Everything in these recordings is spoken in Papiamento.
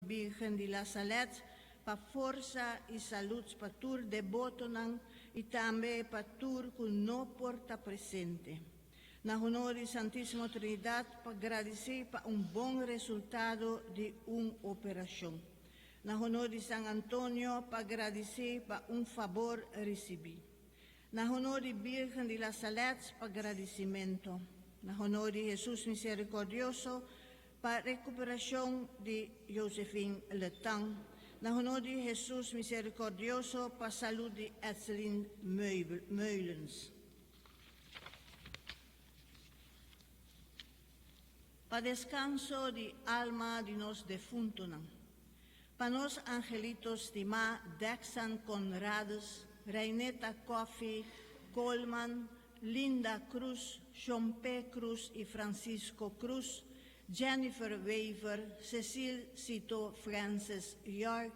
Birgen di La Salette pa forsa y salud pa tur debotonan y tambe pa tur cu no por ta presente. Na honor di Santisimo Trinidad pa gradici pa un bon resultado di un operacion. Na honor di San Antonio pa gradici pa un fabor ricibi. Na honor di Birgen di La Salette pa gradicimento. Na honor di Jesus Misericordioso pa recuperacion di Josephine Letang. Na honor di Jesus Misericordioso pa salud di Etseline Meulens. Pa descanso di alma di nos defuntonan. Pa nos angelito stimá Dexan Conradus, Reineta Coffie, Coleman, Linda Cruz, Shompe Cruz y Francisco Cruz, Jennifer Wever, Cecile Cito Francis York,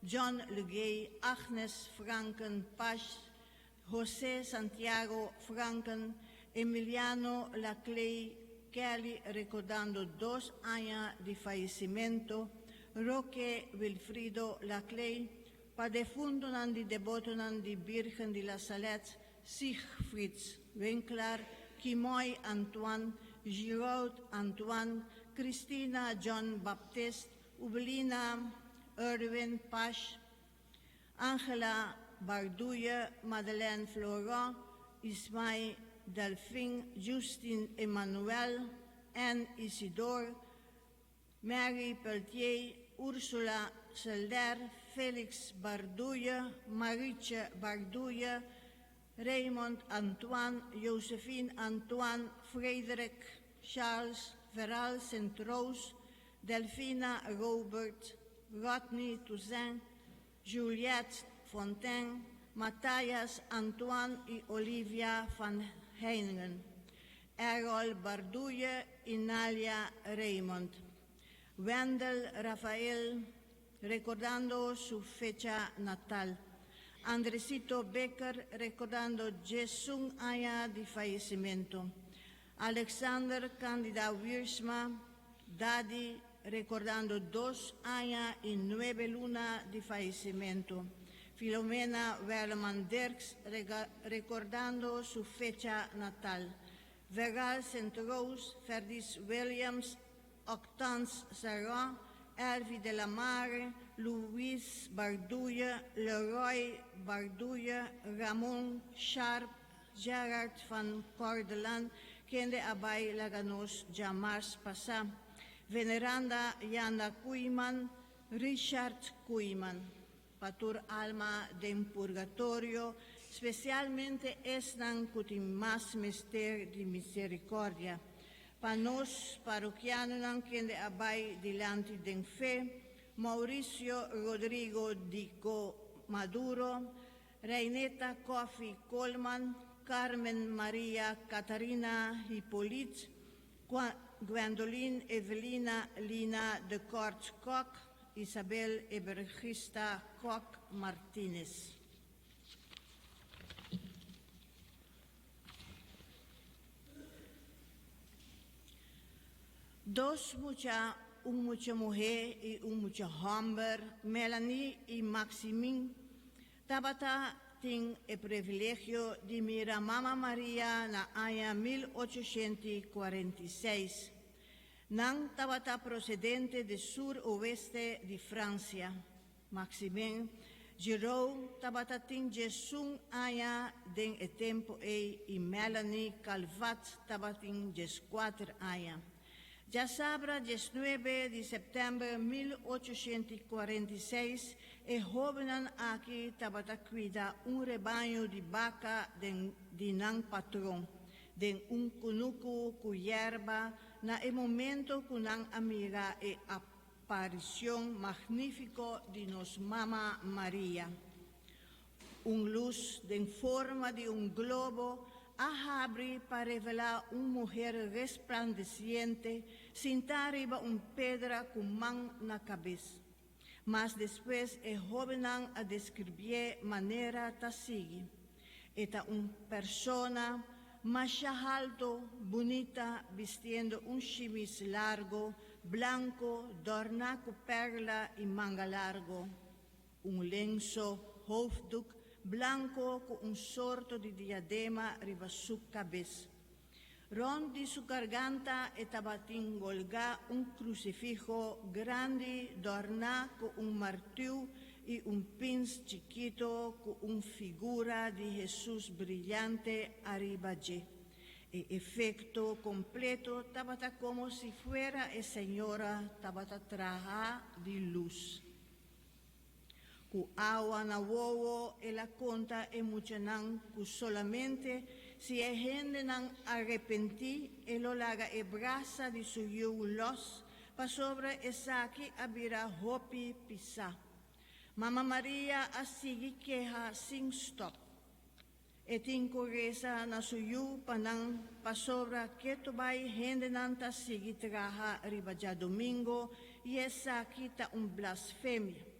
John Legay, Agnes Franken Pash, José Santiago Franken, Emiliano Laclay, Kelly recordando dos aña di fayecimento, Roque Wilfrido Laclay, pa defuntonan di debotonan di Birgen di La Salette, Siegfried Winklaar, Kimoy Antoine, Giraud Antoine, Christina John Baptist, Ubelina Erwin Pash, Angela Bardouille, Madeleine Florent, Ismail Delfin, Justin Emmanuel, Anne Isidore, Mary Peltier, Ursula Selder, Felix Bardouille, Marietje Bardouille, Raymond Antoine, Josephine Antoine, Frederik Charles, Veral St. Rose, Delphina Robert, Rodney Toussaint, Juliette Fontaine, Matthias Antoine y Olivia van Heiningen, Errol Bardouille y Nalia Raymond. Wendell Rafael, recordando su fecha natal. Andresito Becker, recordando 11 aña di fayecimento. Alexander Candida Wiersma, Daddy, recordando dos aña y nuebe luna di fayecimento. Filomena Werleman Dirks, recordando su fecha natal. Veral St. Rose, Ferdis Williams, Octans Serra, Elvi de la Mare, Luis Bardouille, Leroy Bardouille, Ramon Sharp, Gerard van Cordelan, kende a bay laga nos djamars pasa. Veneranda Janda Koeiman, Richard Koeiman. Pa tur alma den purgatorio, specialmente esnan cu tin mas mester di misericordia. Pa nos parokianonan kende a bay dilanti den fe, Mauricio Rodrigo Dico Maduro, Reineta Coffie Coleman, Carmen Maria Catharina Hippolyte, Gwendolyn Evelina Lina de Kort Kok, Isabel Ebergista Kok Martinez. Dos mucha, un mucha muhé i un mucha hòmber, Melanie i Maximin, tabata tin e privilegio di mira Mama Maria na aña 1846. Nan tabata prosedente di sur oeste di Fransia. Maximin Giraud tabata tin 11 aña den e tempu ei i Melanie Calvat tabatin 14 aña. Djasabra 19 di sèptèmber 1846 e hóbennan aki tabata kuida un rebaño di baka den di nan patron den un kunuku ku yerba na e momento ku nan a mira e aparishon magnífiko di nos Mama Maria. Un lus den forma di un globo a habri pa revelá un muher resplandesiente sintá riba un pedra ku man na kabes. Mas despues e hóbennan a deskribié manera ta sigui, E ta un persona masha halto, bunita, bistiendo un shimis largo. blanco dorna cu perla y manga largo. Un lenso hoofddoek blanco cu un sorto di diadema riba su cabes. Rond di su garganta e tabatin colga un crucifijo grandi dorna cu un martiu y un pins chikito cu un figura di Jesus briyante ariba dje. E efecto completo tabata como si fuera e señora tabata traha di luz. Cu awa na wowo el a conta e muchanan cu solamente si e hendenan arepenti e lo laga e brasa di su yiu los pasobra esaki a bira hopi pisa. Mama Maria a sigui keha sin stop. E tin cu reza na su yiu pa nan pasobra keto bay hendenan ta sigui traha riba diadomingo y esaki ta un blasfemia.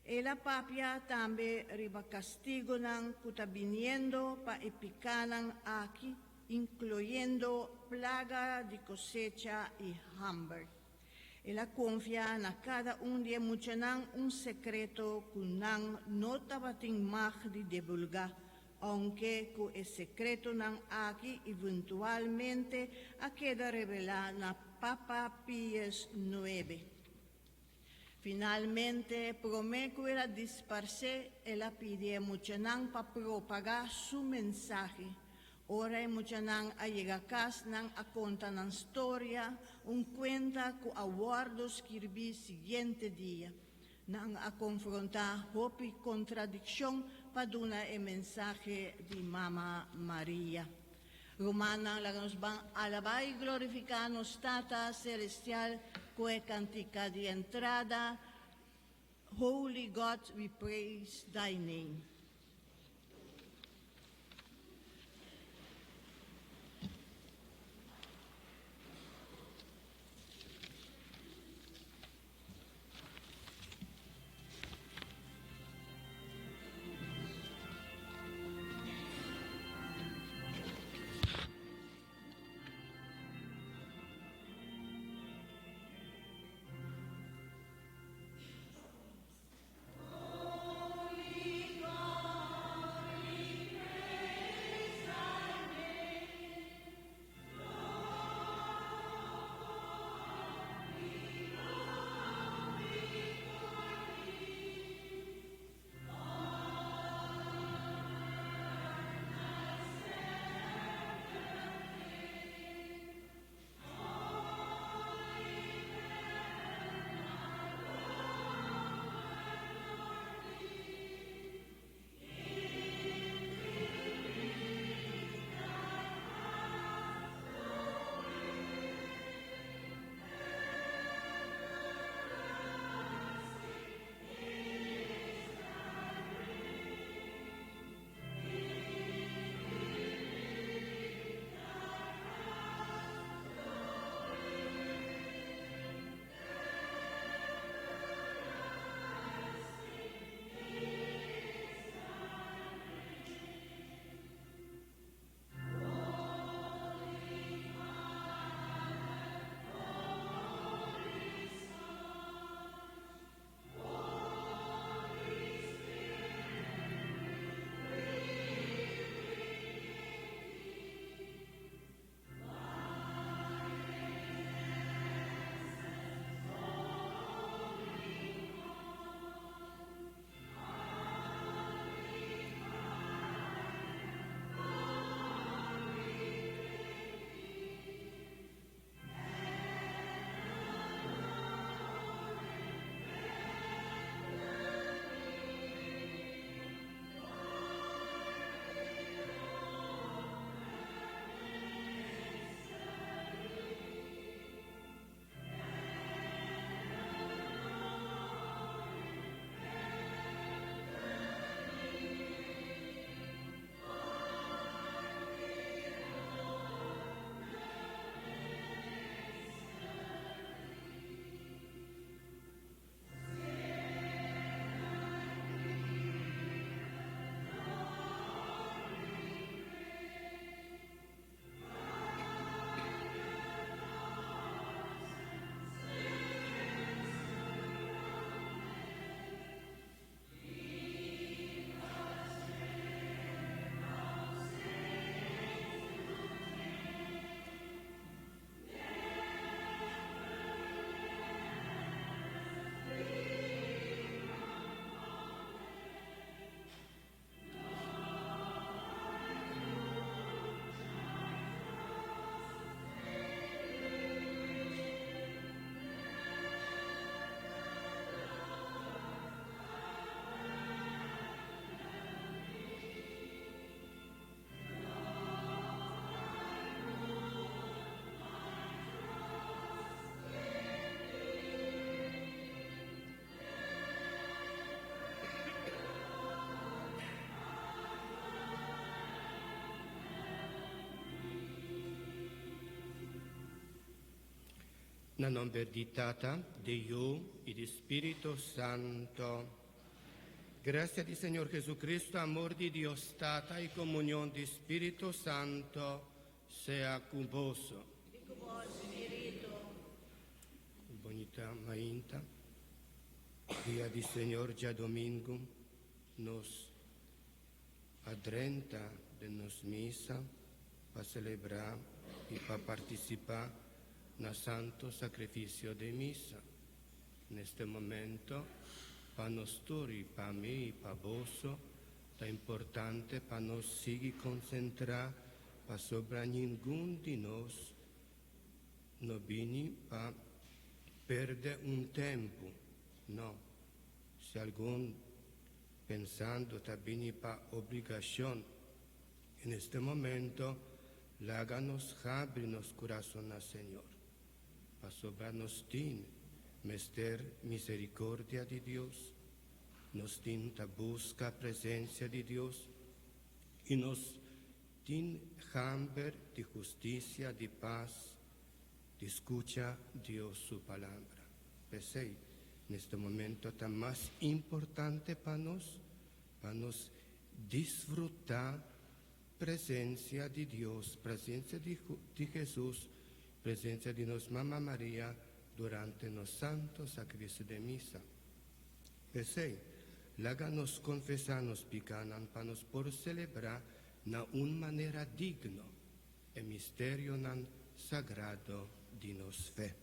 El a papia tambe riba castigonan cu ta biniendo pa e picanan aki, incluyendo plaga di cosecha y hamber. El a confia na cada un di e muchanan un secreto cu nan no tabatin mag di divulga, aunke cu e secretonan aki eventualmente a keda revela na Papa Pius IX. Finalmente, prome cu el a disparce, el a pidi e muchanan pa propaga su mensahe. Ora e muchanan a yega cas, nan a conta nan storia, un cuenta cu a wordo skirbi siguiente dia. Nan a confronta hopi contradiccion pa duna e mensahe di Mama Maria. Rumannan, laga nos ban alaba y glorifica nos Tata Celestial cu e cantica di entrada, Holy God, we praise thy name. Holy God. Na nomber di Tata, di Yu y di Spirito Santo. Gracia di Señor Jesucristo, amor di Dios Tata y comunion di Spirito Santo sea cu boso. Y cu bo spirito. Bunita mainta, dia di Señor diadomingo, nos a drenta den nos misa pa celebra y pa participa na Santo Sacrificio di Misa. Neste momento, pa nos tur y pa mi y pa boso, ta importante pa nos sigui concentra pasobra ningun di nos no bini pa perde un tempo. No. Si algun pensando ta bini pa obligacion, en este momento, laga nos habri nos curason na Señor. Pasobra nos tin mester misericordia di Dios, nos tin ta busca presencia di Dios y nos tin hamber di husticia, di paz, di scucha Dios su palabra. P'esey, neste momento ta mas importante pa nos disfruta presencia di Dios, presencia di Jesus, presencia di nos Mama Maria durante nos Santo Sacrificio di Misa. P'esey, laga nos confesa nos picanan pa nos por celebra na un manera digno e misterionan sagrado di nos fe.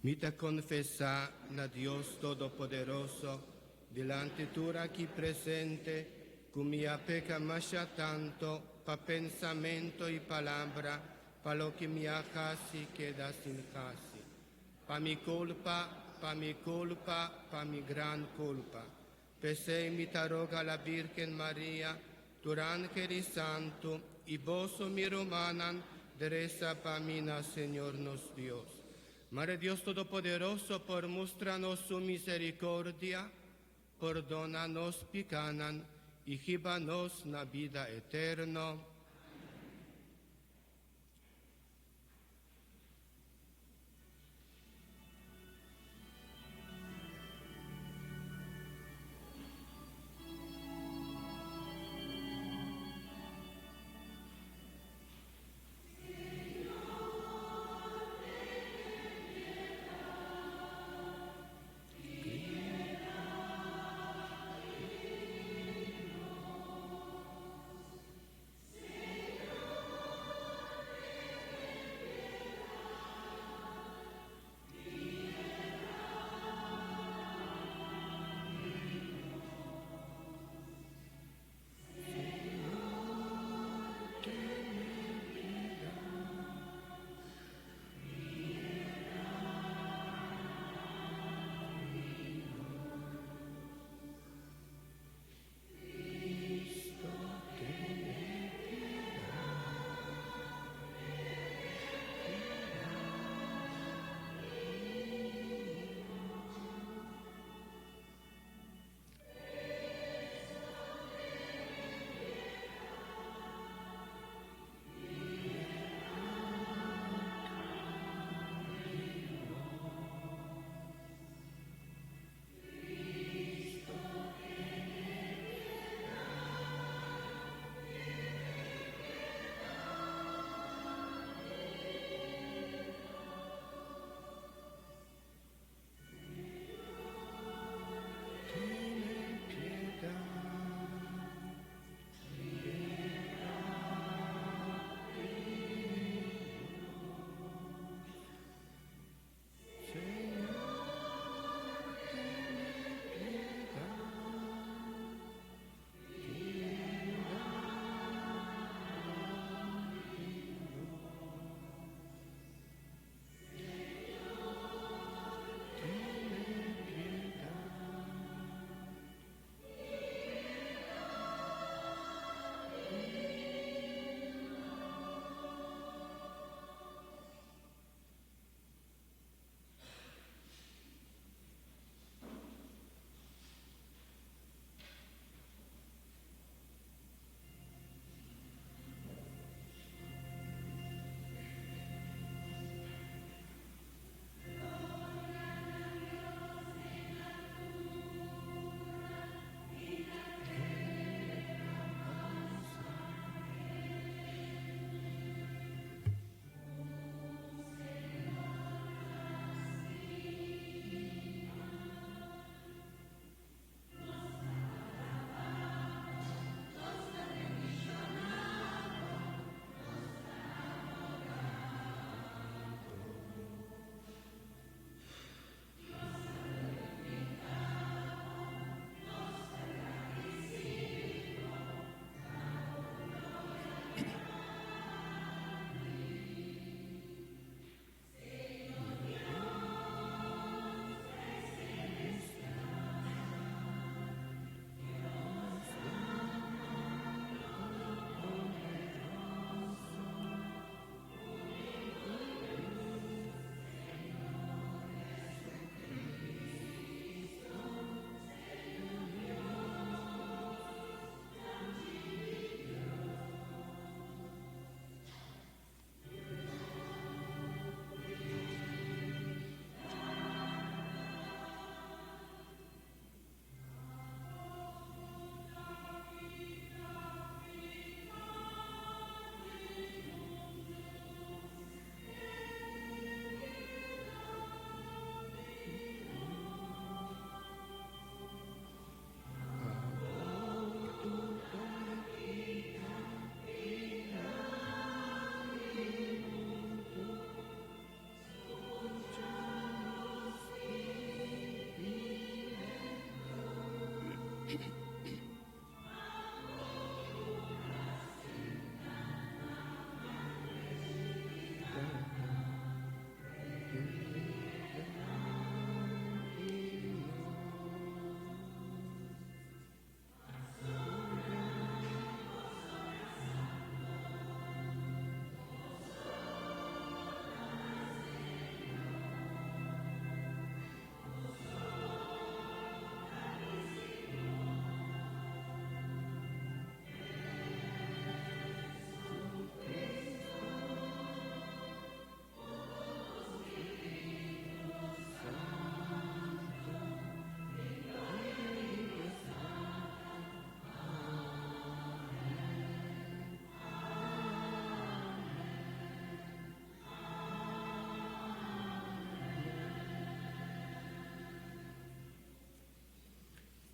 Mi ta confesa na Dios Todopoderoso, dilanti tur aki presente, cu mi a peca masha tanto pa pensamento y palabra, pa loke mi a haci keda sin haci. Pa mi culpa, pa mi culpa, pa mi gran culpa. P'esey mi ta roga la Virgen Maria, tur angel y santo, y boso mi rumannan, resa pa mi na Señor nos Dios. Mare Dios Todopoderoso por mustra nos su misericordia, pordona nos picanan y hiba nos na bida eterno.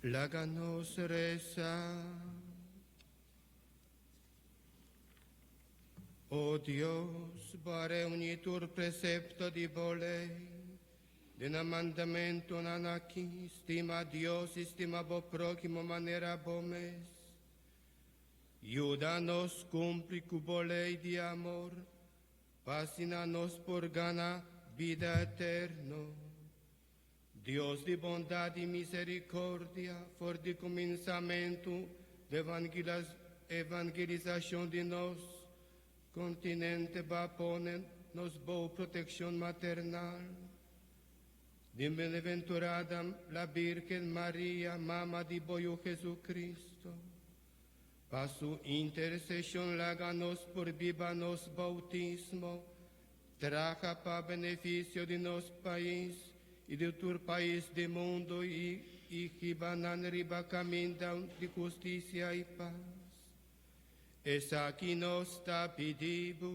Laga nos resa. O Dios, Bo a reuní tur precepto di Bo ley den e mandamentonan aki, stima Dios i stima bo próhimo manera bo mes. Yuda nos kumpli ku Bo ley di amor, pa asina nos por gana bida eterno. Dios di bondat i miserikordia, for di kuminsamentu di evangelisashon di nos kontinente Bo a pone nos bou protekshon maternal. Di Bienaventurada la Birgen Maria, Mama di Bo Yu Jesucristo. Pa su interseshon laga nos por biba nos boutismo, Traha pa benefisio di nos pais i di tur pais di mundu i i hiba nan riba kaminda di hustisia i pas. Esaki nos ta pidi bo,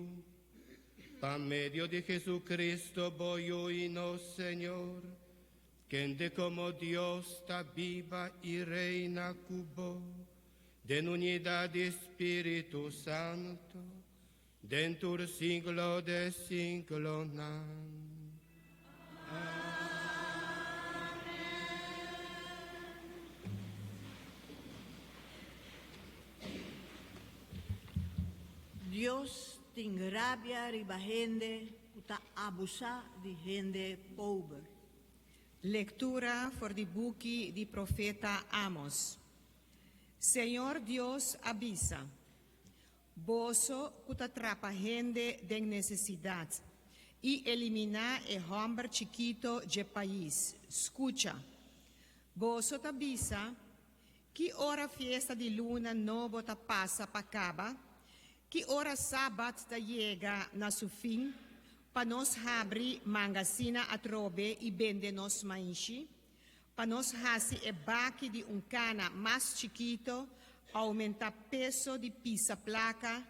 pa medio di Jesucristo bo Yu i nos Señor, kende komo Dios ta biba i reina ku bo den unidat di Spiritu Santo, Den tur siglo de siglonan. Dios tin rabia riba hende ku ta abusá di hende pober. Lektura for di buki di profeta Amos. Señor Dios a bisa, Boso ku ta trapa hende den nesesidat i eliminá e hòmber chikito dje pais, skucha! Boso ta bisa, Ki ora fiesta di luna nobo ta pasa pa kaba? Ki ora sabat ta yega na su fin, pa nos habri mangasina atrobe i bende nos maishi? Pa nos hasi e baki di un kana mas chikito, aumenta peso di pisa plaka,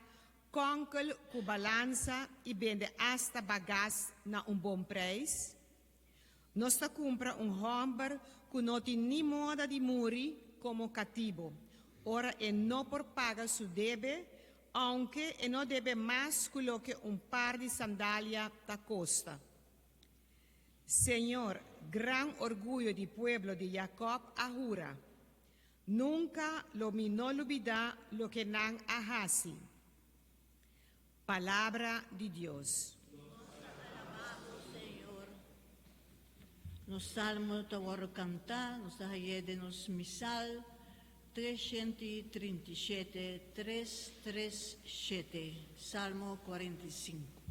konkel ku balansa i bende asta bagas na un bon preis? Nos ta kumpra un hòmber ku no tin ni moda di muri komo katibo, ora e no por paga su debe, ounke e no debe mas ku loke un par di sandalia ta kosta. Señor, gran orguyo di pueblo di Jacob a hura, Nunca lo mi no lubida loke nan a haci. Palabra di Dios. Nos ta alabá bo, Señor. Nos salmo ta wòrdu kantá, nos ta hañ'é den nos misal 337, 337, Salmo 45.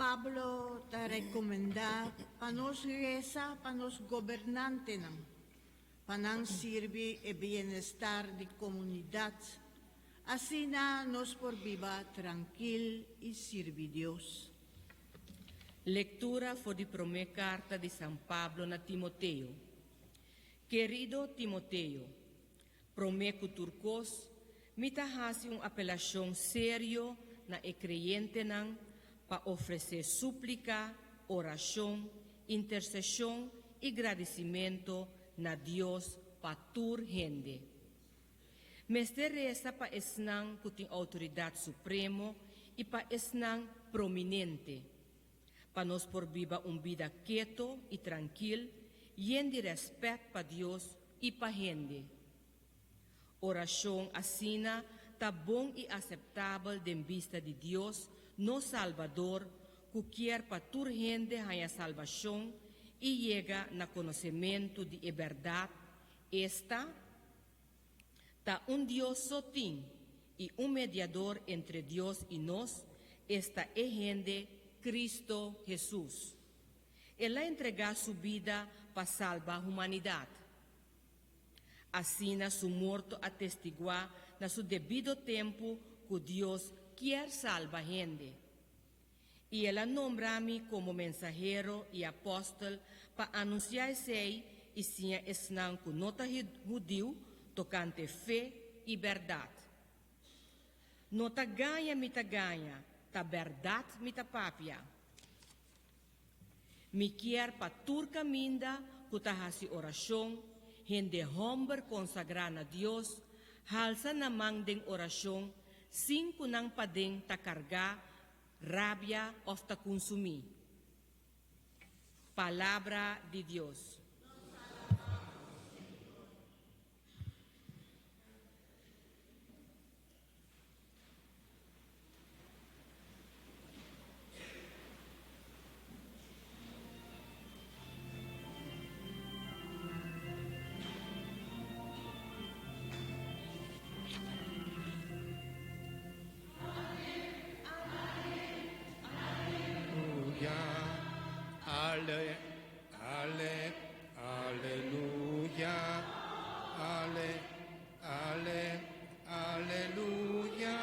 Pablo ta rekomendá pa nos resa pa nos gobernantenan, pa nan sirbi e bienestar di komunidat. Asina nos por biba trankil i sirbi Dios. Lektura for di promé karta di San Pablo na Timoteo. Kerido Timoteo, Promé ku tur kos, mi ta hasi un apelashon serio na e kreyentenan pa ofresé súplika, orashon, interseshon i gradisimentu na Dios pa tur hende. Mester resa pa esnan ku tin outoridat supremo i pa esnan prominente, pa nos por biba un bida keto i trankil, yen di rèspèt pa Dios i pa hende. Orashon asina ta bon i aseptabel den bista di Dios, nos Salbador, ku kier pa tur hende haña salbashon i yega na konosementu di e bèrdat, esta, ta un Dios so tin i un mediador entre Dios i nos, esta e hende Kristo Hesus. El a entregá su bida pa salba humanidat. Asina su morto a testiguá na su debido tempu ku Dios kier salba hende. I el a nombra mi komo mensahero i apòstel pa anunsiá esei i siña esnan ku no ta hudiu tokante fe i bèrdat. No ta gaña mi ta gaña, ta bèrdat mi ta papia. Mi kier pa tur kaminda ku ta hasi orashon, hende hòmber konsagrá na Dios, halsa nan man den orashon sin ku nan paden ta kargá rabia òf ta kunsumí. Palabra di Dios. Ale, ale, aleluya, ale, Ale, aleluya,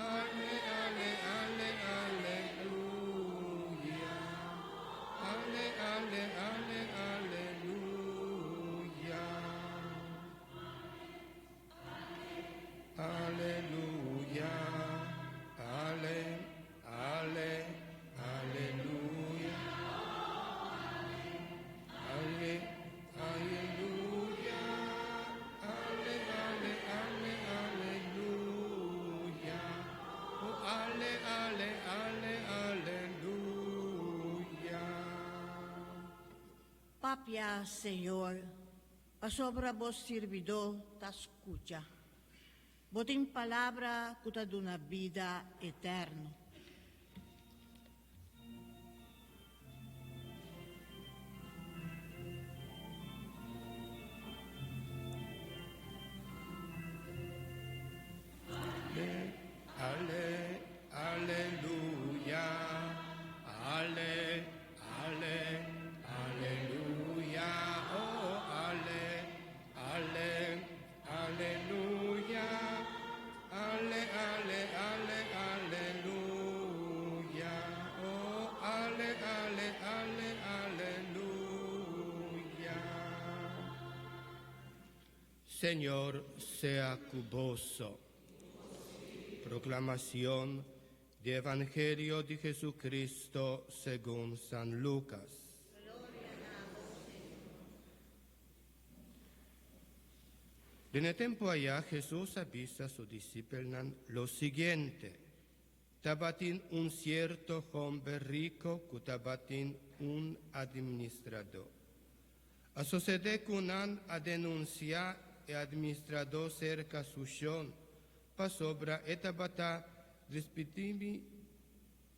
ale, ale, ale, aleluya, ale, ale, ale, aleluya. Aleluya, ale, ale, aleluya. Ale, aleluya, ale, ale, ale, aleluya. Oh, ale, ale, ale, aleluya. Papia, Señor, pasobra bo sirbidó ta skucha. Bo tin palabra ku ta duna bida eterno. Ale, ale, aleluya, ale, ale, aleluya, oh, ale, ale, Aleluya, ale, ale, ale, aleluya. Oh, ale, ale, ale, aleluya. Señor sea cu boso. Proclamación di Evangelio di Jesucristo segun San Lucas. Den e tempu ayá Hesus a bisa su disipelnan lo siguiente, Tabatin un sierto hòmber riko ku tabatin un administradó. A sosodé ku nan a denunsiá e administradó serka su shon, pasobra e tabata dispitimi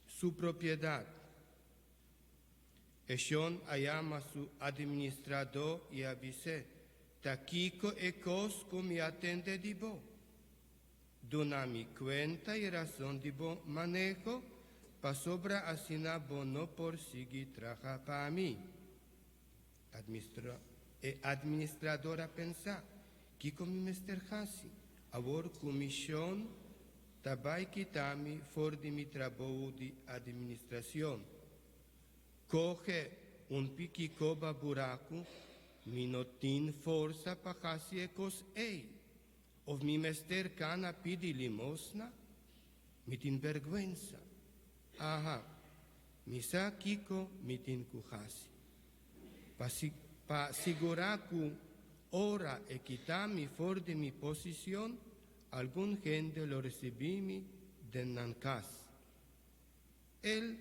su propiedat. E shon a yama su administradó i a bis'é, Ta kiko e kos ku mi a tende di bo? Duna mi kuenta i rason di bo maneho, pasobra asina bo no por sigui traha pa mi. Administra e administrador a pensa, Kiko mi mester hasi, awor ku mi shon ta bai kita mi for di mi trabou di administracion? Coge un piki coba buracu, mi no tin forsa pa hasi e cos ey. Of mi mester cana pidi limosna? Mi tin berguensa. Aha, mi sa kico mi tin cu hasi. Pa pa sigura cu ora e kita mi for di mi posicion, algun hende lo ricibi mi den nan cas. El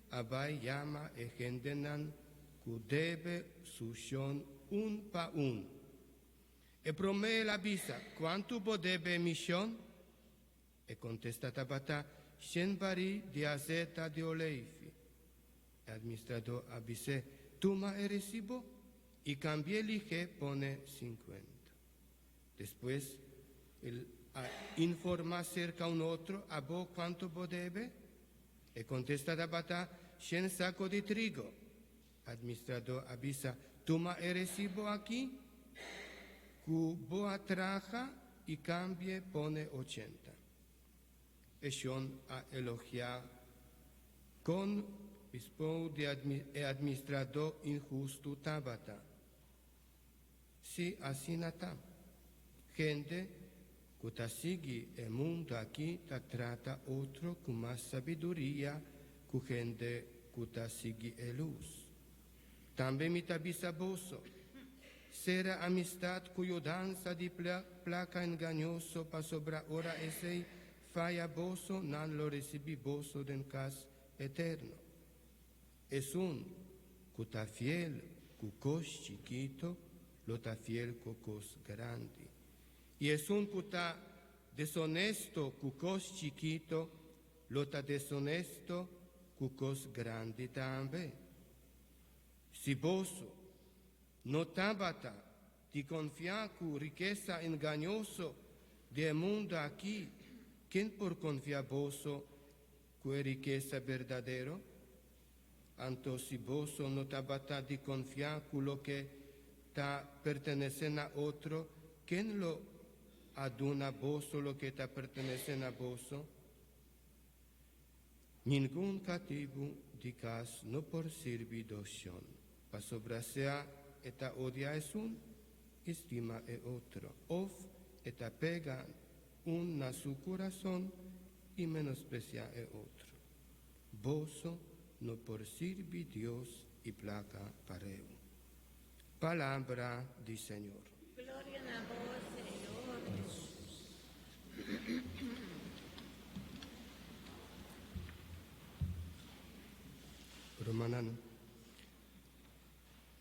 a bai yama e hendenan ku debe su shon un pa un. E promé el a bisa, Kuantu bo debe mi shon? E kontesta tabata, Shen barí di azeta di oleifi. E administradó a bis'é, Tuma e resibo i kambi'é lihé pone sinkuenta. Despues el a informá serka un otro, Abo kuantu bo debe? E kontesta tabata, Shen sako di trigo. Administradó a bisa, Tuma e resibo aki ku bo a traha i kambie pone ochenta. E shon a elogiá kon bispou di e administradó inhustu tabata. Sí, asina ta. Hende ku ta sigui e mundu akí ta trata otro ku mas sabiduria ku hende ku ta sigui e lus. Tambe mi ta bisa boso, sera amistat ku yudansa di plaka engañoso pasobra ora esei faya boso nan lo risibí boso den kas eterno. Esun ku ta fiel ku kos chikito lo ta fiel ku kos grandi, i esun ku ta desonesto ku kos chikito lo ta desonesto ku kos grandi tambe. Si boso no tabata di konfia ku rikesa engañoso di e mundu aki, ken por konfia boso Ku e rikesa berdadero? Anto si boso no tabata di konfia ku loke ta pertenesé na otro, ken lo a duna boso loke ta pertenesé na boso? Ningun katibu di kas no por sirbi dos shon, pasobra sea e ta odia esun i stima e otro, òf e ta pega un na su kurason i menospresiá e otro. Boso no por sirbi Dios i plaka pareu. Palabra di Señor. Gloria na bo, Señor Hesus. Rumannan,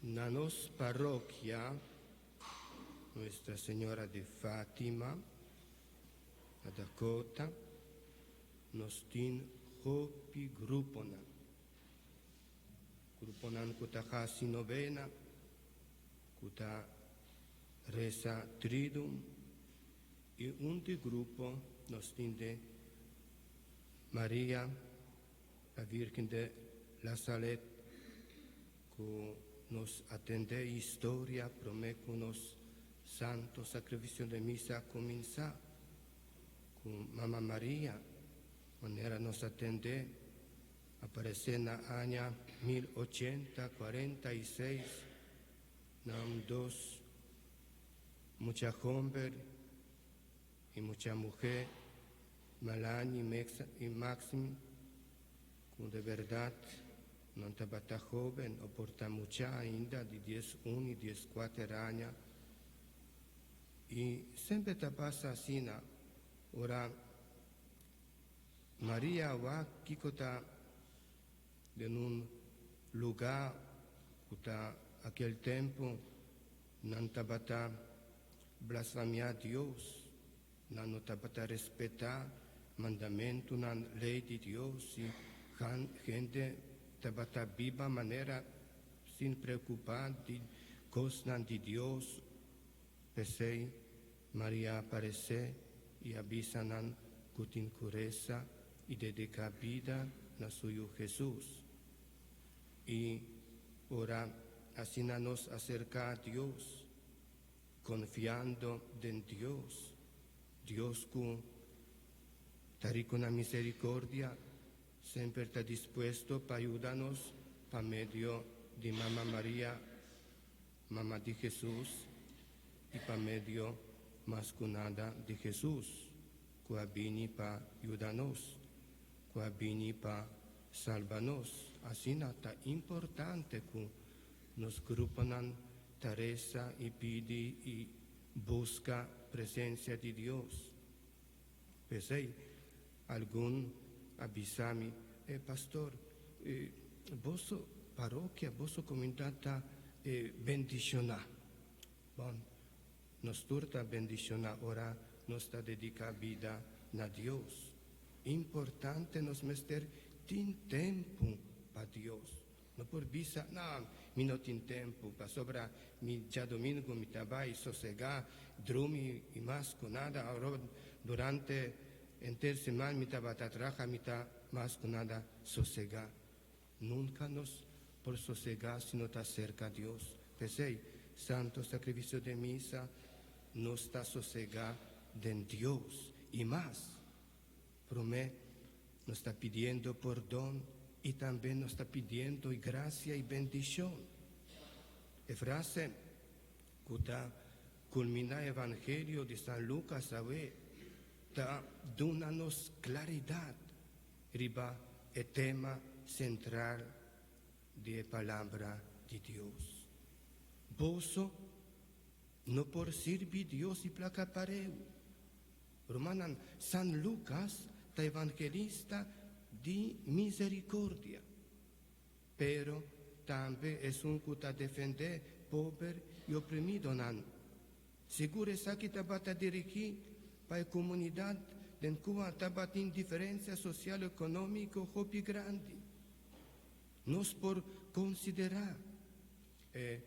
na nos parokia Nuestra Señora de Fátima, na Dakota, nos tin hopi gruponan. Gruponan ku ta hasi novena, ku ta resa Triduum, i un di grupo nos tin de Maria, la Virgen de La Salette, Ku nos atendé e historia promé ku nos Santo Sakrifisio de Misa a kuminsá, ku Mama Maria, manera nos a tendé, aparesé na aña 1046 na un dos mucha homber i mucha muhé, Malani i Maxim, Ku de bèrdat nan tabata hóben o por ta mucha ainda di 11 i 14 aña. I semper ta pasa asina ora Maria wak kiko ta den un lugá ku ta akel tempu nan tabata blasfamiá Dios. Nan no tabata respetá mandamentunan, lei di Dios, i hende tabata biba manera sin preokupá di kosnan di Dios. P'esei, Maria a paresé i a bisa nan ku tin ku resa i dediká bida na su Yu Hesus. I ora asina nos aserká Dios, konfiando den Dios, Dios ku ta riku na miserikordia, semper ta dispuesto pa yuda nos pa medio di Mama Maria, Mama di Hesus, i pa medio mas ku nada di Hesus, ku a bini pa yuda nos, ku a bini pa salba nos. Asina ta importante ku nos gruponan ta resa i pidi i buska presensia di Dios. P'esei, algun a bisa mi, E pastor, boso parokia, boso komunidat ta bendishoná. Bon, nos tur ta bendishoná ora nos ta dediká bida na Dios. Importante nos mester tin tempu pa Dios. No por bisa, No, mi no tin tempu, pasobra mi djadomingu mi ta bai sosegá, drumi i mas ku nada. Awor durante henter siman mi tabata traha, mi ta mas ku nada sosegá. Nunka nos por sosegá si no ta serka Dios. P'esei, Santo Sakrifisio den Misa nos ta sosegá den Dios i mas. Promé, nos ta pidiendo pordon i tambe nos ta pidiendo grasia i bendishon. E frase ku ta kulminá Evangelio di San Lukas awe ta duna nos klaridat riba e tema sentral di e Palabra di Dios, Boso no por sirbi Dios i plaka pareu. Rumannan, San Lukas ta evangelista di misericordia, pero tambe esun cu ta defende pober y oprimidonan. Sigur esaki tabata dirigi pa e comunidad den cua tabatin diferencia social-economico hopi grandi. Nos por considera e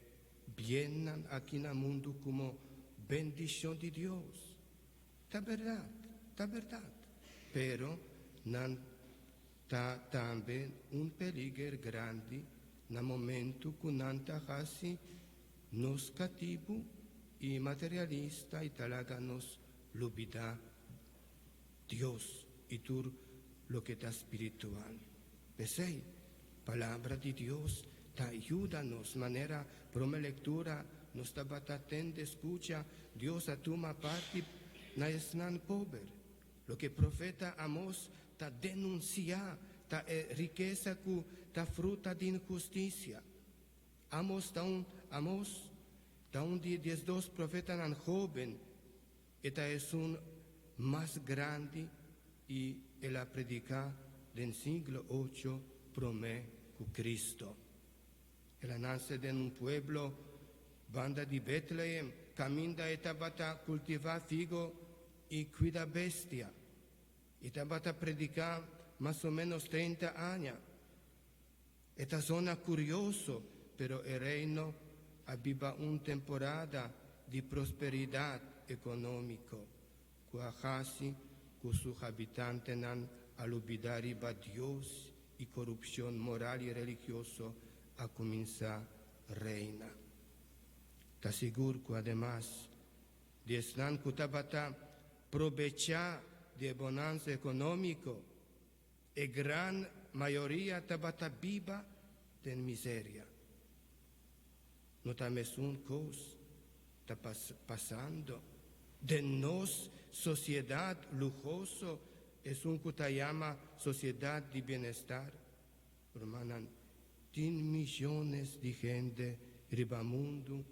biennan aki na mundo como bendicion di Dios. Ta bèrdat, ta bèrdat. Pero nan ta tambe un peliger grandi na momentu ku nan ta hasi nos katibu i materialista i ta laga nos lubidá Dios i tur loke ta spiritual. P'esei, Palabra di Dios ta yuda nos. Manera prome lectura nos tabata tende scucha, Dios a tuma parti na esnan pober. Loke profeta Amos ta denuncia ta e rikesa cu ta fruta di inhusticia. Amos ta un Amos ta un di e diesdos profetanan hoben. E ta esun mas grandi i el a prediká den siglo ocho promé ku Kristo. El a nase den un pueblo banda di Betlehem kaminda e tabata kultivá figo i kuida bestia. E tabata prediká mas o ménos treinta aña. E ta zona kurioso, pero e reino a biba un temporada di prosperidat ekonómiko ku a hasi ku su habitantenan a lubidá riba Dios i korupshon moral i religioso a kuminsá reina. Ta sigur ku ademas di esnan ku tabata probechá di e bonansa ekonómiko, E gran mayoria tabata biba den miseria. No ta mesun kos ta pasando den nos sosiedat luhoso, esun ku ta yama sosiedat di bienestar? Rumannan, tin miyones di hende riba mundu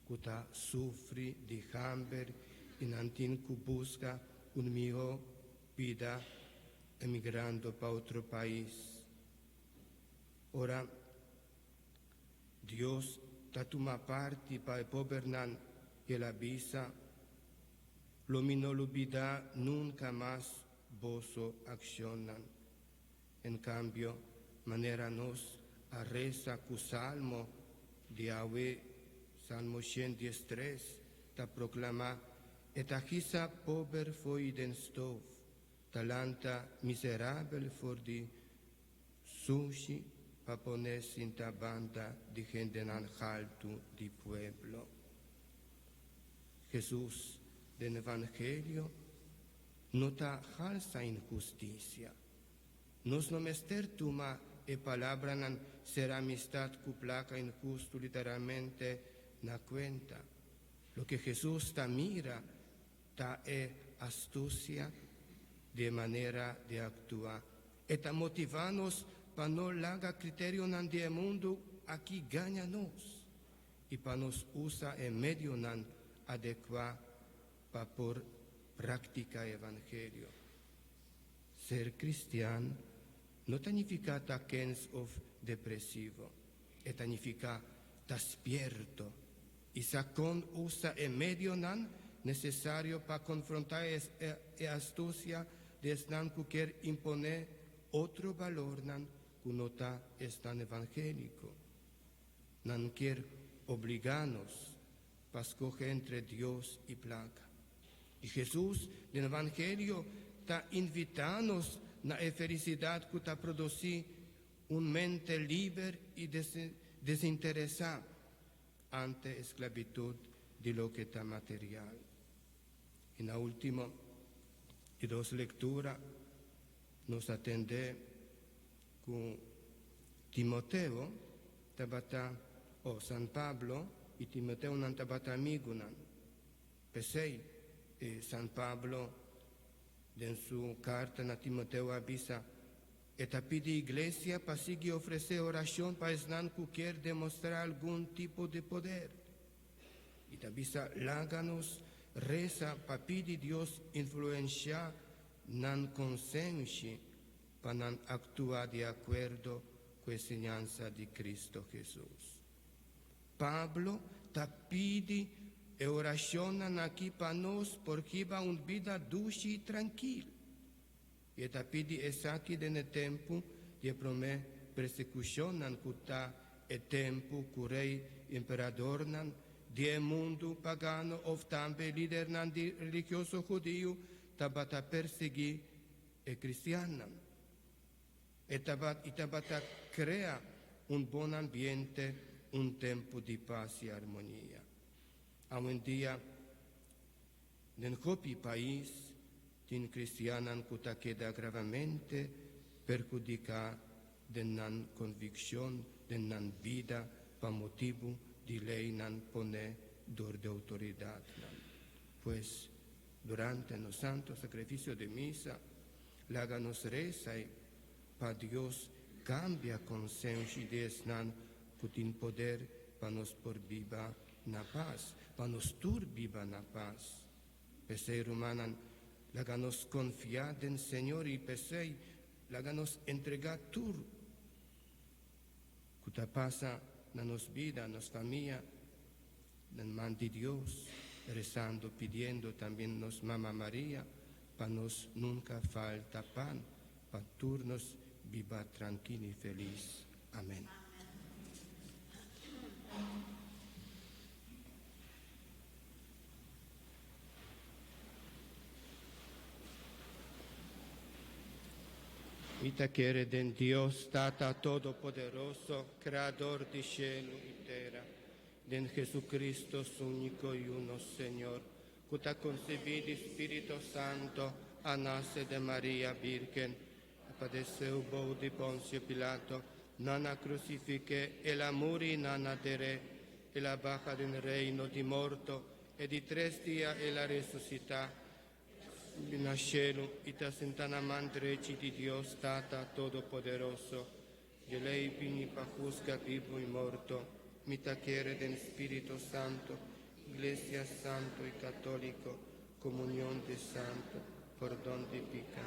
ku ta sufri di hamber i nan tin ku buska un mihó bida emigrando pa otro pais. Ora Dios ta tuma parti pa e pobernan, el a bisa, Lo mi no lubidá nunka mas boso akshonnan. En kambio, manera nos a resa ku Salmo di awe, Salmo 113, ta proklamá, E ta hisa pober fo'i den stof, ta lanta miserabel for di. Sushi pa pone sinta banda di hendenan haltu di pueblo. Hesus den Evangelio no ta halsa inhustisia. Nos no mester tuma e palabranan sera amistat ku plaka inhustu literalmente na kuenta. Loke Hesus ta mira ta e astusia di e manera di aktua. E ta motivá nos pa no laga kriterionan di e mundu aki gaña nos i pa nos usa e medionan adekuá pa por praktiká e evangelio. Ser kristian no ta nifiká ta kens òf depresivo. E ta nifiká ta spierto i sa kon usa e medionan nesesario pa konfrontá e astusia di esnan ku kier imponé otro balornan ku no ta esnan evangéliko. Nan kier obligá nos pa skohe entre Dios i plaka. I Hesus den Evangelio ta invitá nos na e felisidat ku ta produsí un mente liber i desinteresá ante esklabitut di loke ta material. I na último, di dos lektura, nos a tende ku Timoteo tabata, o San Pablo i Timoteo nan tabata amigunan. P'esei, San Pablo den su karta na Timoteo a bisa, E ta pidi iglesia pa sigui ofresé orashon pa esnan ku kier demostrá algun tipo di poder. I ta bisa, Laga nos resa pa pidi Dios influenshá nan konsenshi pa nan aktua di akuerdo ku e siñansa di Kristo Hesus. Pablo ta pidi e orashonnan aki pa nos por hiba un bida dushi i trankil. I e ta pidi esaki den e tempu di e promé persekushonnan ku ta e tempu ku rei emperadornan di e mundu pagano òf tambe lidernan di religioso hudiu tabata persiguí e kristiannan. E tabat i tabata krea un bon ambiente, un tempu di pas i armonia. Awendia, den hopi pais tin kristiannan ku ta keda gravamente perhudiká den nan konvikshon, den nan bida pa motibu di leinan poné dor di outoridatnan. Pues, durante nos Santo Sakrifisio di Misa, Laga nos resa i pa Dios kambia konsenshi di esnan ku tin poder pa nos por biba na pas, pa nos tur biba na pas. P'esei, rumannan, laga nos konfia den Señor i p'esei laga nos entregá tur ku ta pasa na nos bida, nos famia, Den man di Dios, rezando pidiendo tambien nos Mama Maria pa nos nunca falta pan, pa tur nos biba trankil y feliz. Amen. Mi ta kere den Dios Tata Todopoderoso, Creador di cielo y tera, Den Jesucristo, su único Yu, nos Señor, cu ta concebí di Spirito Santo, a nace de Maria Virgen, a padeceu bou di Poncio Pilato, nan a crucifiqué, el a muri, nan a deré, el a baha den reino di morto, e di tres dia el a resucitá, subi na cielo y ta sentá na man drechi di Dios Tata Todopoderoso. Di lei bini pa husga bibu i morto. Mi ta kere den Spirito Santo, Iglesia Santo i Católico, comunion di santo, pordon di pica,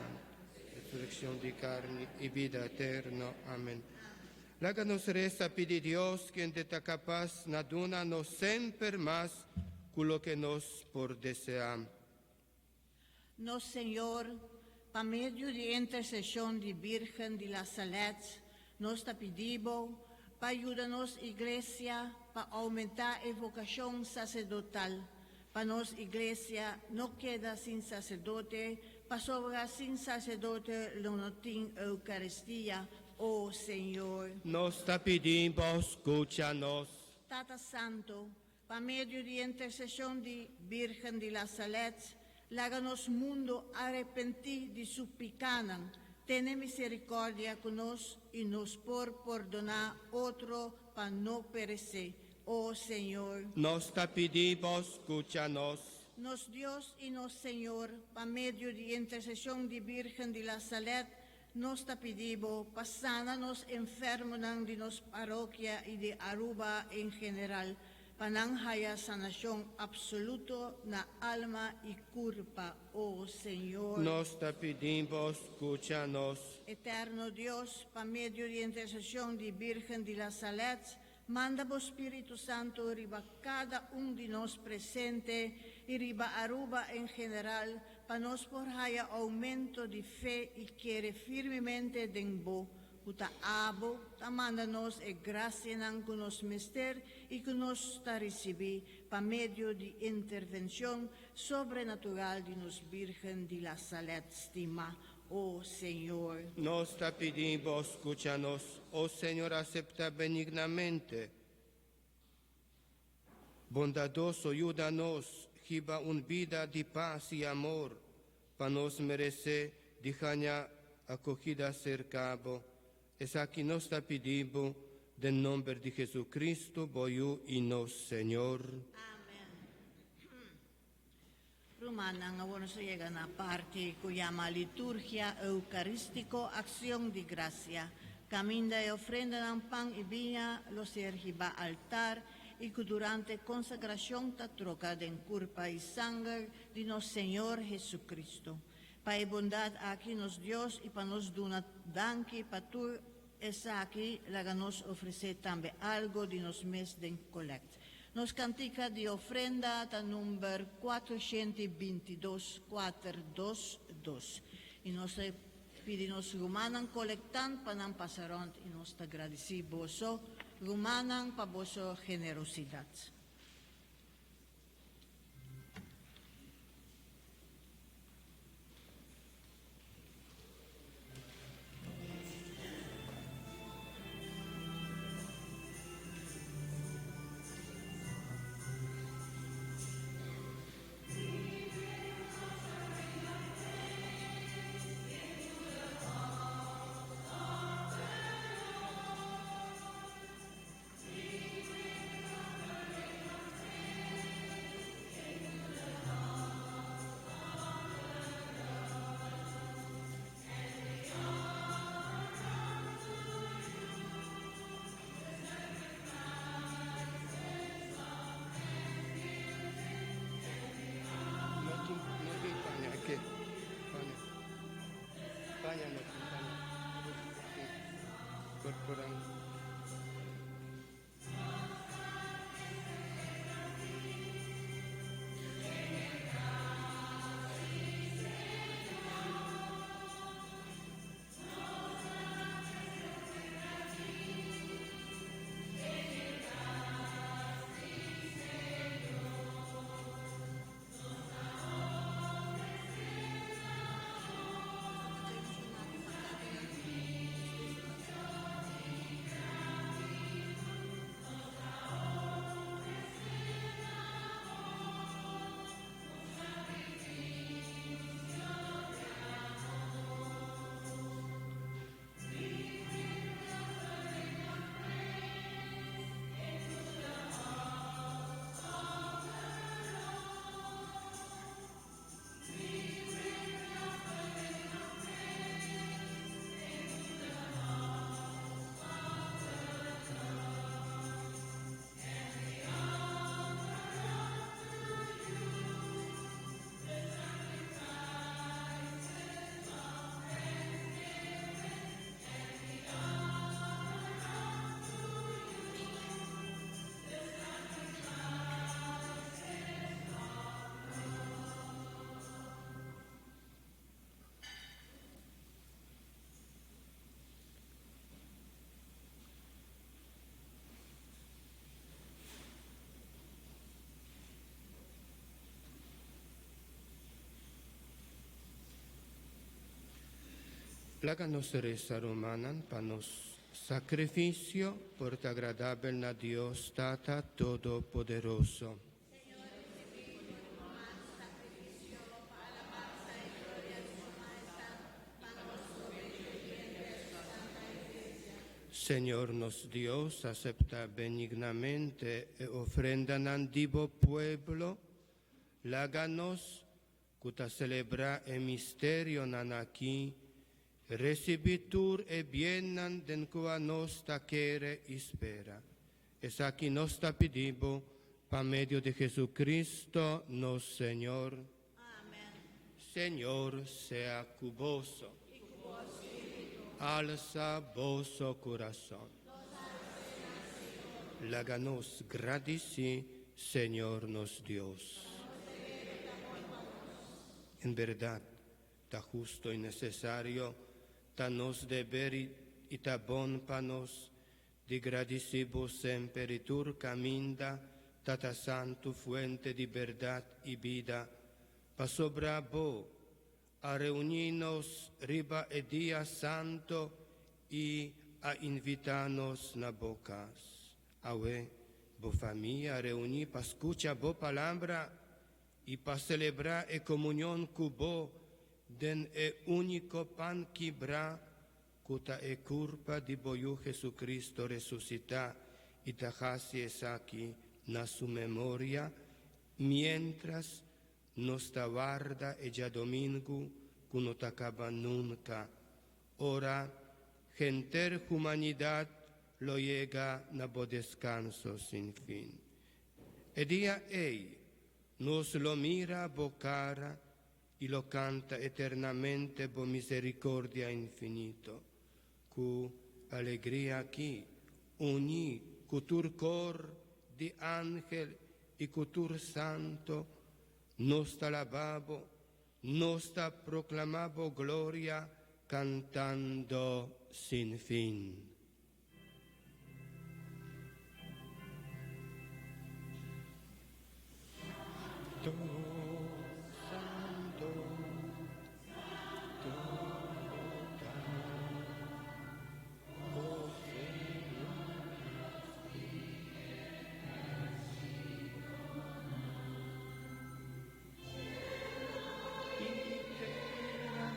resurreccion di carni i bida eterno. Amen. Laga nos resa pidi Dios, kende ta capas na duna nos semper mas cu loke nos por desea. Nos Señor, pa medio di interseshon di Birgen di La Salette, nos ta pidi Bo pa yuda nos Iglesia pa oumentá e vokashon saserdotal, pa nos Iglesia no keda sin saserdote, pasobra sin saserdote lo no tin Eukaristia. O Señor. Nos ta pidi Bo, scucha nos. Tata Santo, pa medio di intercesion di Birgen di La Salette, laga nos mundo arepenti di su picanan, tene misericordia cu nos y nos por pordona otro pa no perece. O Señor. Nos ta pidi Bo, scucha nos. Nos Dios y nos Señor, pa medio di intercesion di Birgen di La Salette, nos ta pidi Bo pa sana nos enfermonan di nos parokia y di Aruba en general, pa nan haya sanacion absoluto na alma y curpa, O Señor. Nos ta pidi Bo, scucha nos. Eterno Dios, pa medio di intercesion di Birgen di La Salette, manda bo Spirito Santo riba cada un di nos presente y riba Aruba en general, pa nos por haya aumento di fe y kere firmemente den Bo, cu ta Abo ta manda nos e gracianan cu nos mester y cu nos ta ricibi pa medio di intervencion sobrenatural di nos Birgen di La Salette stima, O Señor. Nos ta pidi Bo, scucha nos. O Señor, acepta benignamente. Bondadoso, yuda nos, hiba un bida di paz y amor, pa nos merece di haya acogida cerca Bo. Esaki nos ta pidi Bo, den nomber di Jesucristo, Bo Yiu y nos Señor. Amen. Rumannan, awor nos a yega na parti cu yama Liturgia Eucaristico, Accion di Gracia. Caminda e ofrendanan pan y biña lo ser hiba altar y cu durante consagracion ta troca den curpa y sanger di nos Señor Jesucristo. Pa e bondad aki nos Dios y pa nos duna danki pa tur esaki, laga nos ofrece tambe algo di nos mes den colect. Nos cantica di ofrenda ta number 422, 422. Y nos ta pidi nos rumannan colectant pa nan pasa rond y nos ta gradici boso rumannan pa boso generosidad. Laga nos resa rumannan pa nos sakrifisio por ta agradabel na Dios Tata Todopoderoso. Señor nos Dios, aseptá benignamente e ofrendanan di bo pueblo, laga nos, ku ta selebrá e misterionan akí, risibí tur e biennan den kua nos ta kere i spera. Esaki nos ta pidi bo pa medio di Jesucristo nos Señor. Amen. Señor sea ku boso. Alsa boso kurason. Laga nos gradisí Señor nos Dios. En bèrdat, ta husto i nesesario, ta nos deber i ta bon pa nos di gradisí bo semper i tur kaminda, Tata Santu, fuente di bèrdat i bida, pasobra bo a reuní nos riba e dia santu i a invitá nos na bo kas. Awe, bo famia a reuní pa skucha bo palabra i pa selebrá e komunion ku bo den e úniko pan kibrá ku ta e kurpa di bo Yu Jesucristo resusitá i ta hasi esaki na su memoria, miéntras nos ta warda e djadomingu ku no ta kaba nunka, ora henter humanidat lo yega na bo deskanso sin fin. E dia ei nos lo mira bo kara i lo kanta eternamente bo miserikordia infinito. Ku alegria aki, uní ku tur kor di angel i ku tur santo, nos ta laba bo, nos ta proklamá bo gloria kantando sin fin. Santo, santo, ta, o Señor. I tera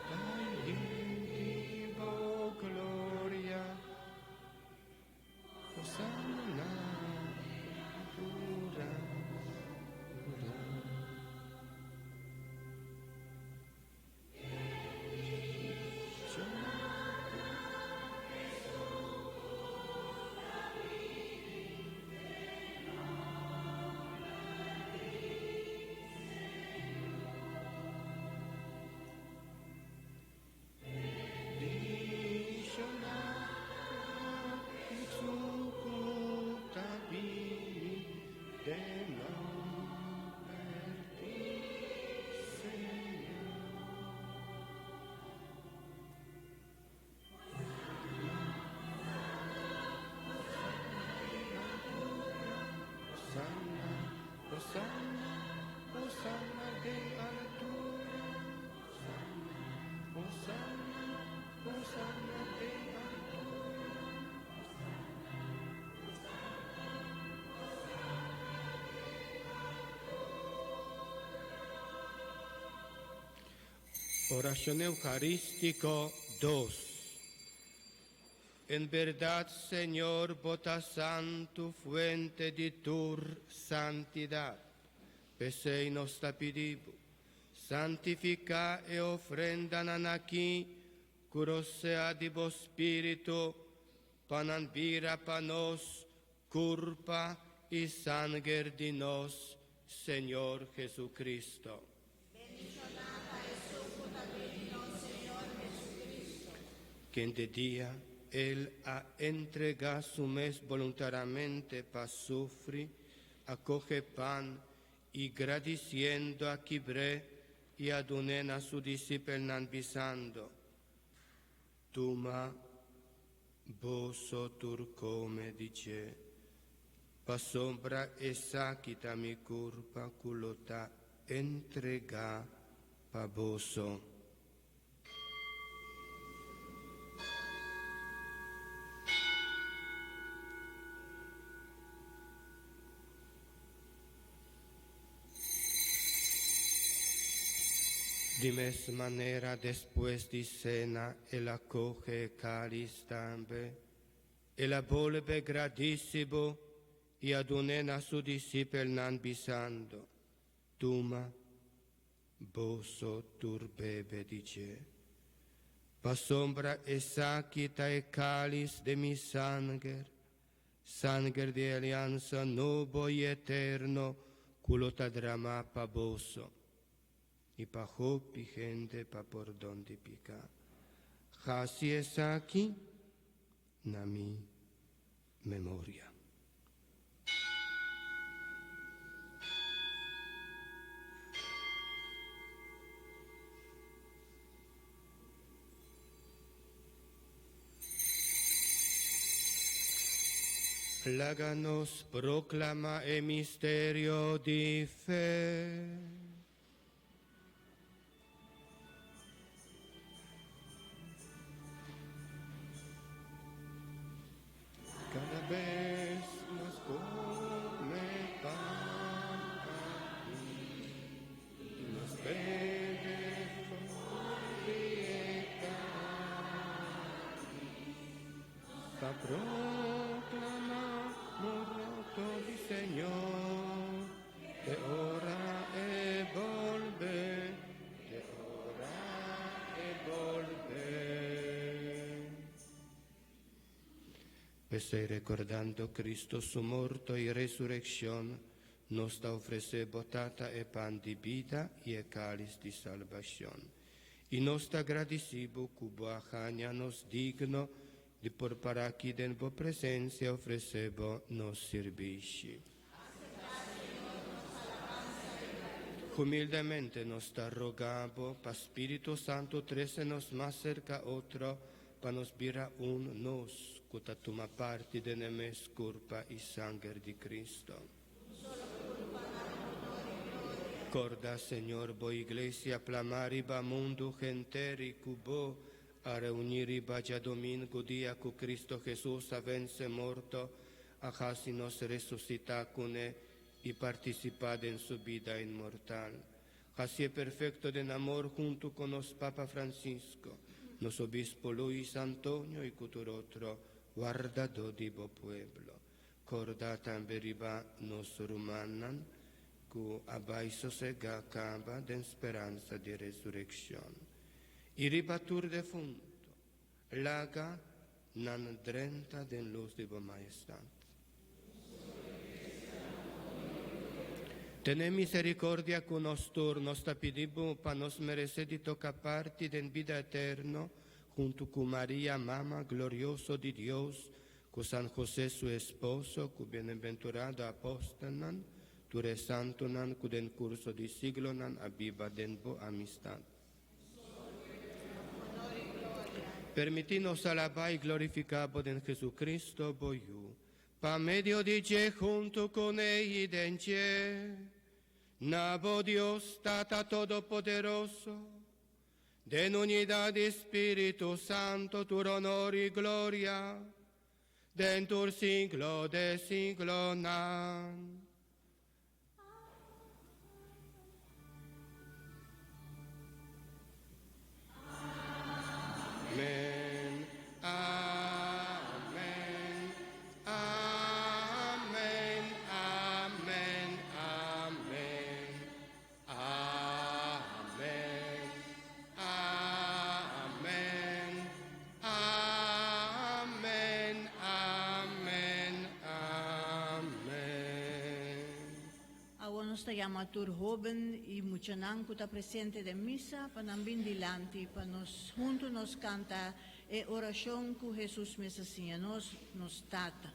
ta yen di bo gloria. Hosanna na altura. Hosanna, Hosanna, Hosanna den altura. Hosanna, Hosanna den altura. Orashon Eukarístiko dos. En bèrdat, Señor, bo ta santu, fuente di tur santidat. P'esei nos ta pidi bo, santifiká e ofrendanan akí ku rosea di bo spiritu, pa nan bira pa nos kurpa i sanger di nos Señor Jesucristo. Bendishoná ta esun ku ta bini nos Señor Jesucristo. Kende dia El a entregá su mes boluntariamente pa sufri, a kohe pan i gradisiendo a kibr'é i a dun'é na su disipelnan bisando, Tuma, boso tur kome di dje, pasobra esaki ta mi kurpa ku lo ta entregá pa boso. Di mes manera despues di sena el a kohe e kalis tambe, el a bolbe gradisi bo i a dun'é na su disipelnan bisando, Tuma, boso tur bebe di dje, pasobra esaki ta e kalis di mi sanger, sanger di e aliansa nobo i eterno ku lo ta dramá pa boso i pa hopi hende pa pordon di piká. Hasi esaki na mi memoria. Laga nos proclama e misterio di fe. Cada bes nos come pan aki, nos bebe for di e kali, ta proclama morto di Señor, te ora e bolbe, te ora e bolbe. P'esei rekordando Cristo su morto i resurekshon, nos ta ofresé bo Tata e pan di bida i e kális di salbashon. I nos ta gradisí bo ku bo a haña nos digno di por para aki den bo presensia ofresé bo nos sirbishi. Humildemente nos ta roga bo pa Spiritu Santu trese nos mas serka otro pa nos bira un, nos ku ta tuma parti den e mes kurpa i sanger di Cristo. Korda, Señor, bo Iglesia plamá riba mundu henter i ku bo a reuní riba djadomingu, dia ku Cristo Jesus a vense morto, a hasi nos resusitá kuné i partisipá den su bida inmortal. Hasié perfekto den amor huntu ku nos Papa Francisco, nos Obispo Luis Antonio i ku tur otro wardadó di bo pueblo. Kòrda tambe riba nos rumannan ku a bai sosegá kaba den speransa di resurekshon. I riba tur defuntu, laga nan drenta den lus di bo Maestat. Tene misericordia cu nos tur, nos ta pidi Bo pa nos merece di toca parti den bida eterno hunto cu Maria, Mama glorioso di Dios, cu San José su esposo, cu bienaventurado apostelnan, tur e santonan cu den curso di siglonan a biba den Bo amistad. Permití nos alabá i glorifiká bo den Jesucristo, bo Yu, pa medio di dje, huntu kuné i den dje, na bo Dios, Tata Todopoderoso, den unidat di Spiritu Santo, tur honor i gloria, den tur siglo de siglonan. Amen, amen, amen, amen, amen, amen, amen, amen, amen, amen. Awor nos ta yama tur hóben i muchanan ku ta presente den misa pa nan bin dilanti pa nos huntu nos kanta e orashon ku Hesus mes a siña nos, Nos Tata.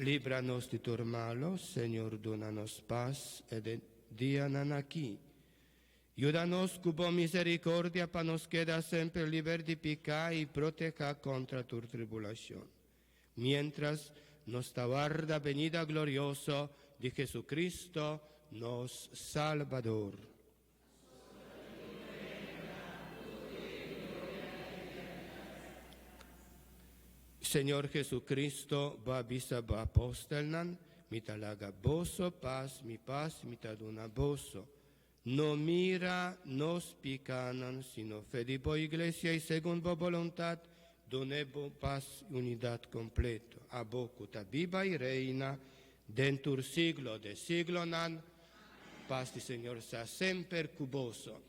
Libranos di tur malo, Señor, duna nos paz e den dianan aki. Yuda nos cu bo misericordia pa nos keda semper liber di pica y proteha contra tur tribulacion, mientras nos ta warda benida glorioso di Jesucristo, nos Salbador. Señor Jesucristo, bo a bisa bo apostelnan, Mi ta laga boso pas, mi pas mi ta duna boso. No mira nos picanan, sino fe di bo Iglesia y segun bo boluntad, dun'e bo pas y unidad completo. Abo cu ta biba y reina den tur siglo de siglonan. Pas di Señor sea semper cu boso.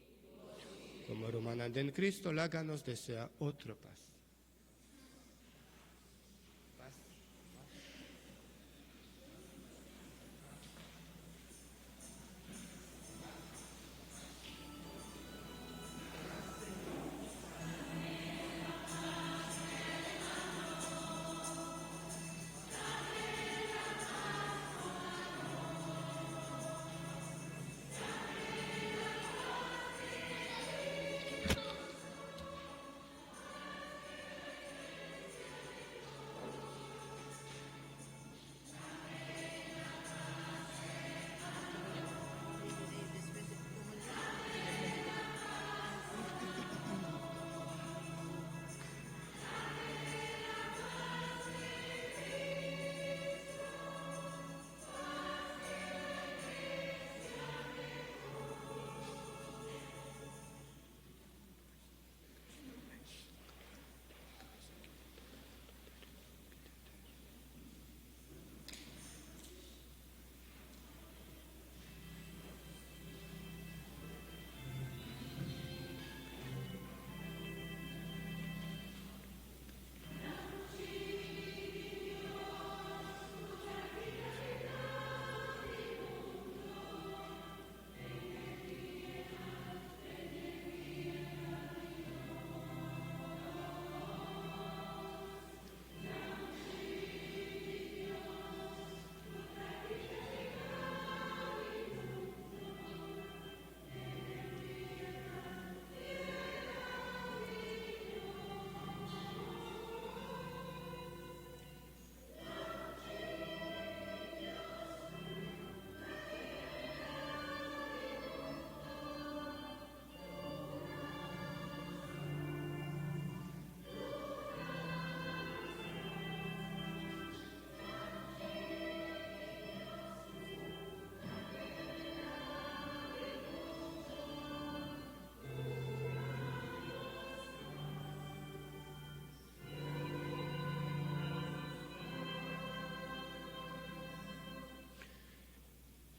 Como rumannan den Cristo, laga nos desea otro pas.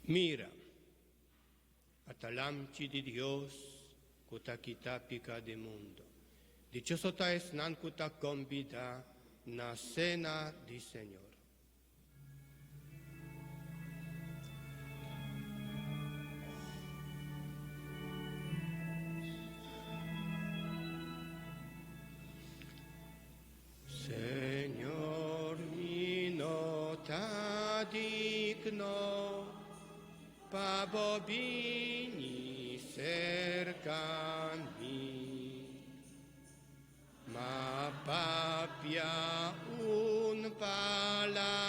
Mira, ata Lamchi di Dios cu ta kita pica di mundo. Dichoso ta esnan cu ta combida na cena di Señor. Señor, mi no ta digno pa bo bini cerca mi. Ma papia un palabra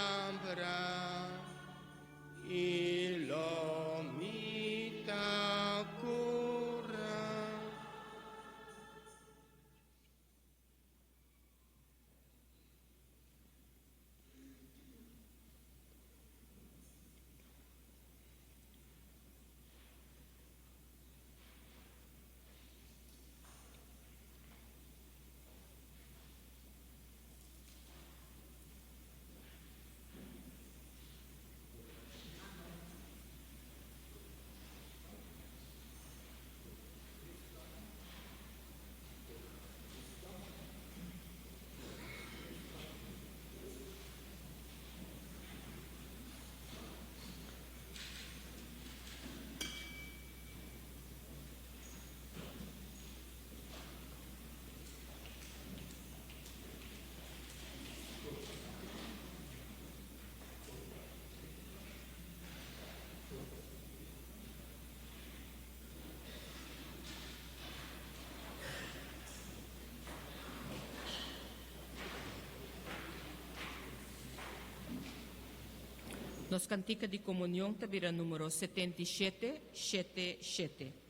y lo mi ta cura. Nos kantika di komunion ta bira número 77, 7, 7.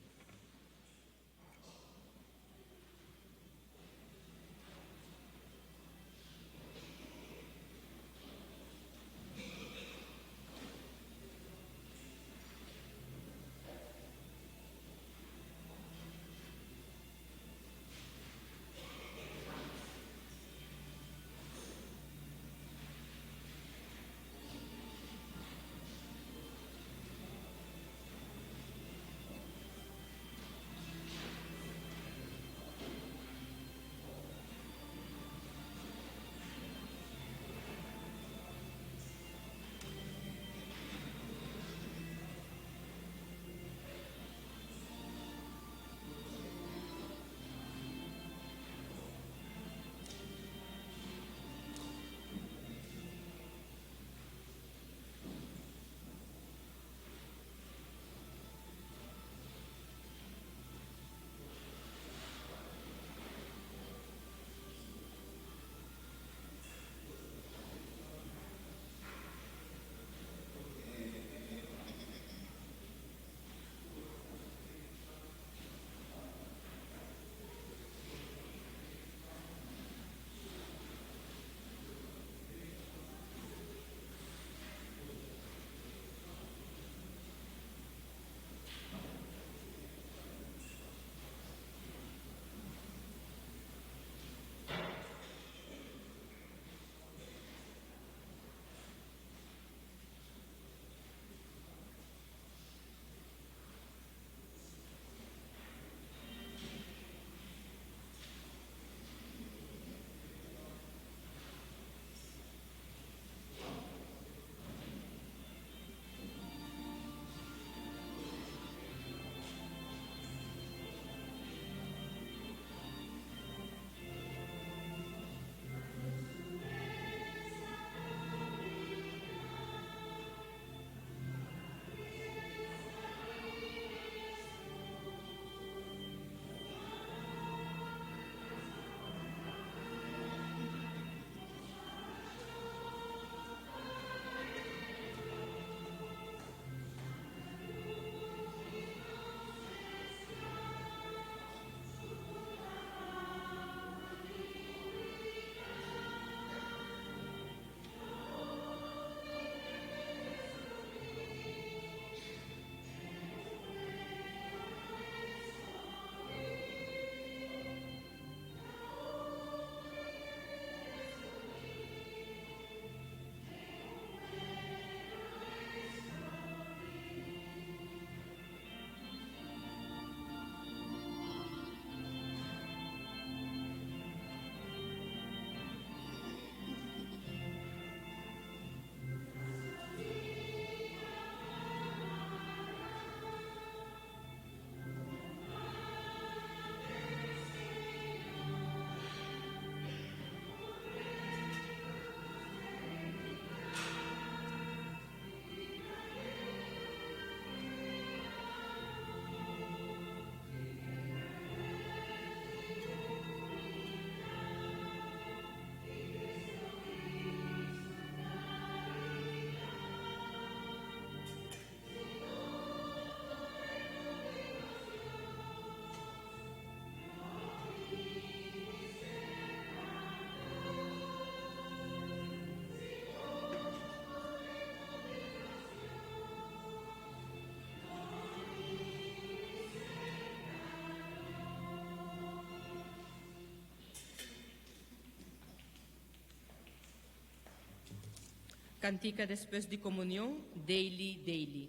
Kantika despues di komunion, Daily, Daily.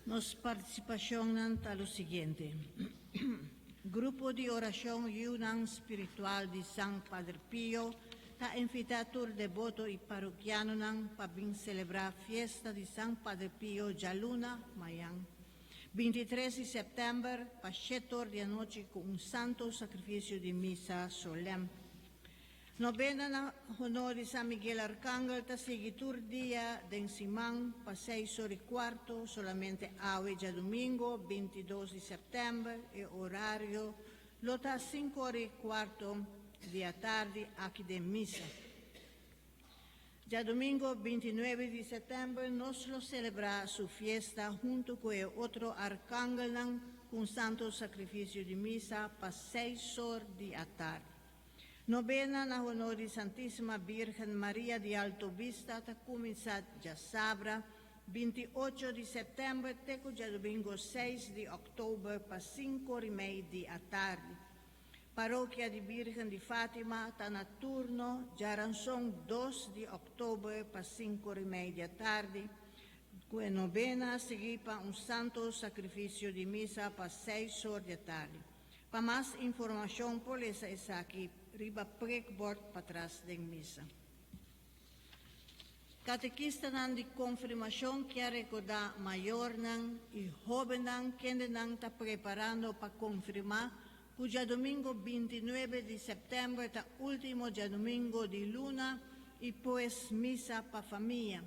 Nos partisipashonnan ta lo siguiente. Grupo di orashon Yunan Spiritual di San Padre Pio ta invitá tur deboto i parokianonan pa bin selebrá fiesta di San Padre Pio djaluna, mayan, 23 di sèptèmber pa shet'or di anochi ku un Santo Sakrifisio di Misa solèm. Nobena na honor di San Miguel Arcangel ta sigui tur dia den siman pa seis or i cuarto, solamente awe djadumingo 22 di sèptèmber e orario lo ta sink'or i cuarto di atardi aki den misa. Djadumingo 29 di sèptèmber nos lo selebrá su fiesta huntu ku e otro arkangelnan ku un Santo Sakrifisio di Misa pa seis or di atardi. Nobena na honor di Santísima Virgen Maria di Alto Vista ta kuminsá djasabra 28 di sèptèmber te ku djadumingo 6 di òktober pa 5:30 di atardi. Parokia di Virgen di Fatima ta na turno djaranson 2 di òktober pa 5:30 di atardi, ku e nobena sigui pa un Santo Sakrifisio di Misa pa 6 or di atardi. Pa mas informashon por lesa esaki riba prikbord patras di misa. Katekistanan di konfirmashon ke rekordá mayornan i hóbennan ku ta preparando pa konfirmá ku djadumingu 29 di sèptèmber ta último djadumingu di luna i pues misa pa famia.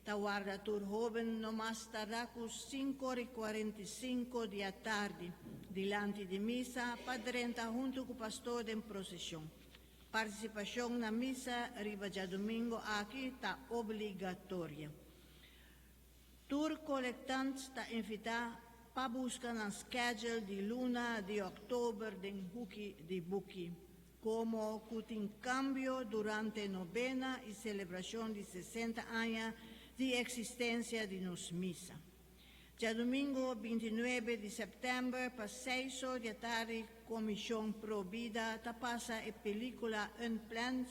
Ta warda tur hóben no mas tarda ku 5:45 di atardi dilanti di misa pa drenta huntu ku pastor den proseshon. Partisipashon na misa riba djadumingu aki ta obligatorio. Tur kolektant ta invitá pa buska nan schedule di luna di òktober den buki di buki, komo ku tin kambio durante nobena i selebrashon di 60 aña di eksistensia di nos misa. Djadumingu 29 di sèptèmber pa 6 or di atardi, Komishon Pro Bida ta pasa e pelíkula Unplanned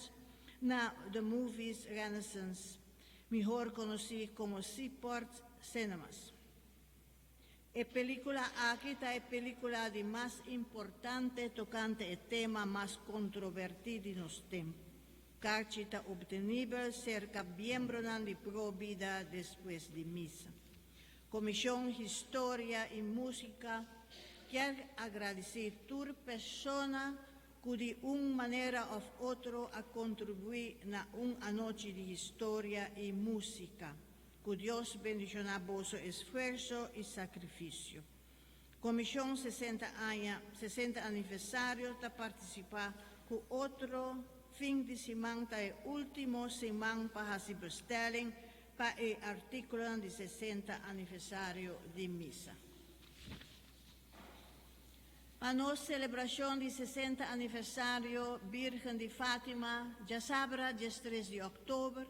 na The Movies Renaissance, mihó konosí komo Seaport Cinemas. E pelíkula aki ta e pelíkula di mas importante tokante e tema mas kontrovertí di nos tempu. Karchi ta optenibel serka miembronan di Pro Bida despues di misa. Komishon Historia i Músika ke gradisí tur persona ku di un manera òf otro a kontribuí na un anochi di historia i músika. Ku Dios bendishoná boso esfuerso i sakrifisio. Komishon 60 aña, 60 aniversario ta partisipá ku otro fin di siman ta e último siman pa hasi bestelling pa e artíkulo di 60 aniversario di misa. Pa nos selebrashon di 60 aniversario Virgen di Fatima, djasabra, 3 di òktober,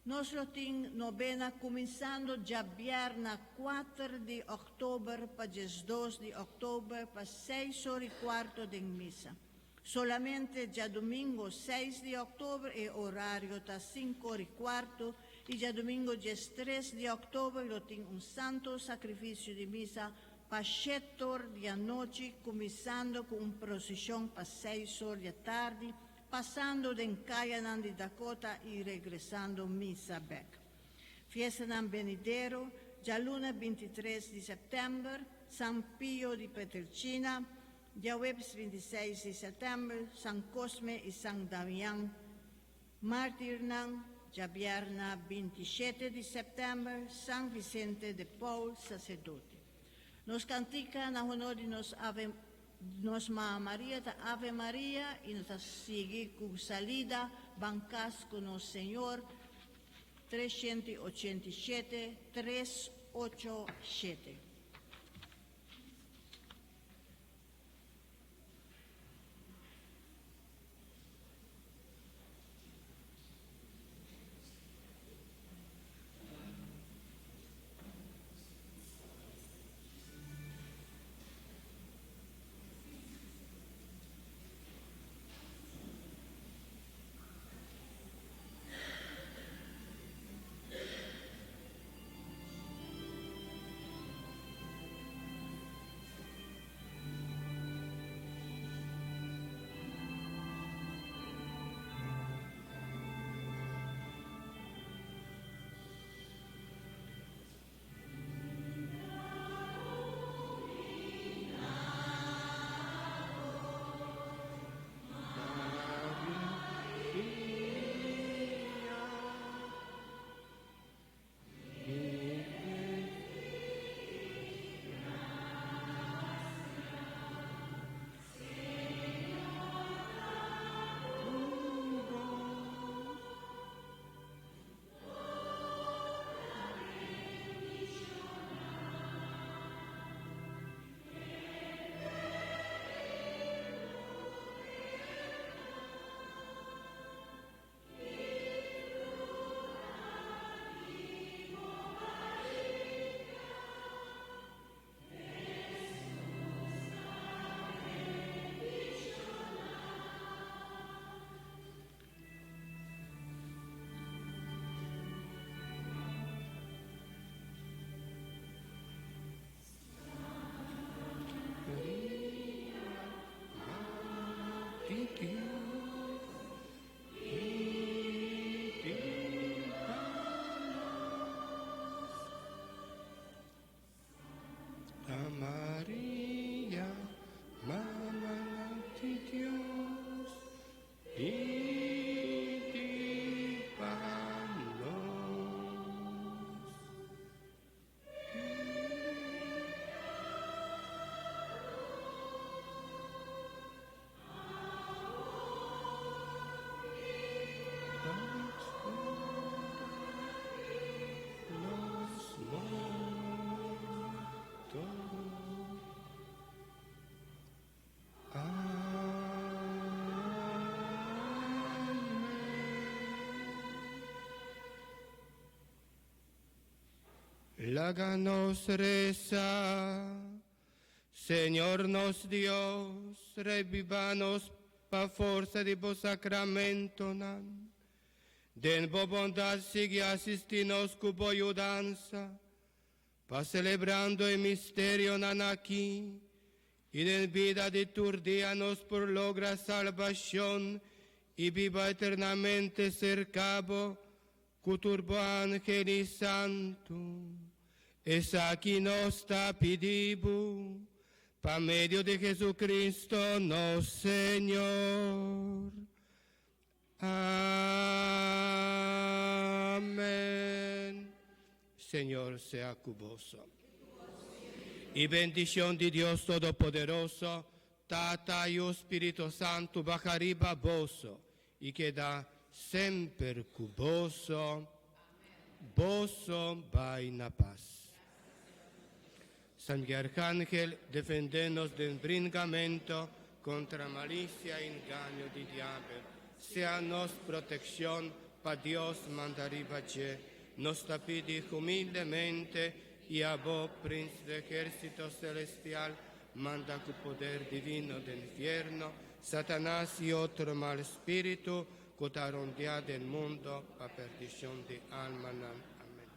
nos lo tin nobena kuminsando djabièrnè 4 di òktober pa 2 di òktober pa 6 or i kuarto di misa. Solamente djadumingu 6 di òktober e orario ta 5 or i kuarto i djadumingu 3 di òktober lo tin un santo sakrifisio di misa pa 7 or di anochi, kuminsando ku un proseshon pa 6 or di atardi, pasando den kayanan di Dakota i regresando misa bèk. Fiestanan benidero, djaluna 23 di sèptèmber, San Pio di Pietrelcina, djaweps 26 di sèptèmber, San Cosme i San Damian, Martirnan, djabièrnè 27 di sèptèmber, San Vicente de Paul, saserdote. Nos kantika na honor di nos Ave, nos Mama Maria ta Ave Maria i nos ta sigui ku salida Ban kas ku nos Señor 387 387. Laga nos resa. Señor nos Dios, reviva nos pa forsa di bo sacramentonan. Den bo bondad sigui asisti nos cu bo yudansa, pa celebrando e misterionan aki, y den bida di tur dia nos por logra salbacion y biba eternamente cerca bo, cu tur bo angel y santo. Esaki nos ta pidi bo, pa medio di Jesucristo nos Señor. Amen. Señor sea cu boso. Y bendicion di Dios Todopoderoso, Tata y Spirito Santo, baha riba boso y keda semper cu boso. Boso bay na paz. San Miguel Arcángel, defendenos den bringamento contra malicia y engaño di diabel. Sea nos proteccion pa Dios manda riba dje. Nos ta pidi humildemente y abo, Príncipe di ejército celestial, manda cu poder divino den infierno, Satanas y otro mal spirito cu ta rondea den mundo pa perdicion di almanan. Amen.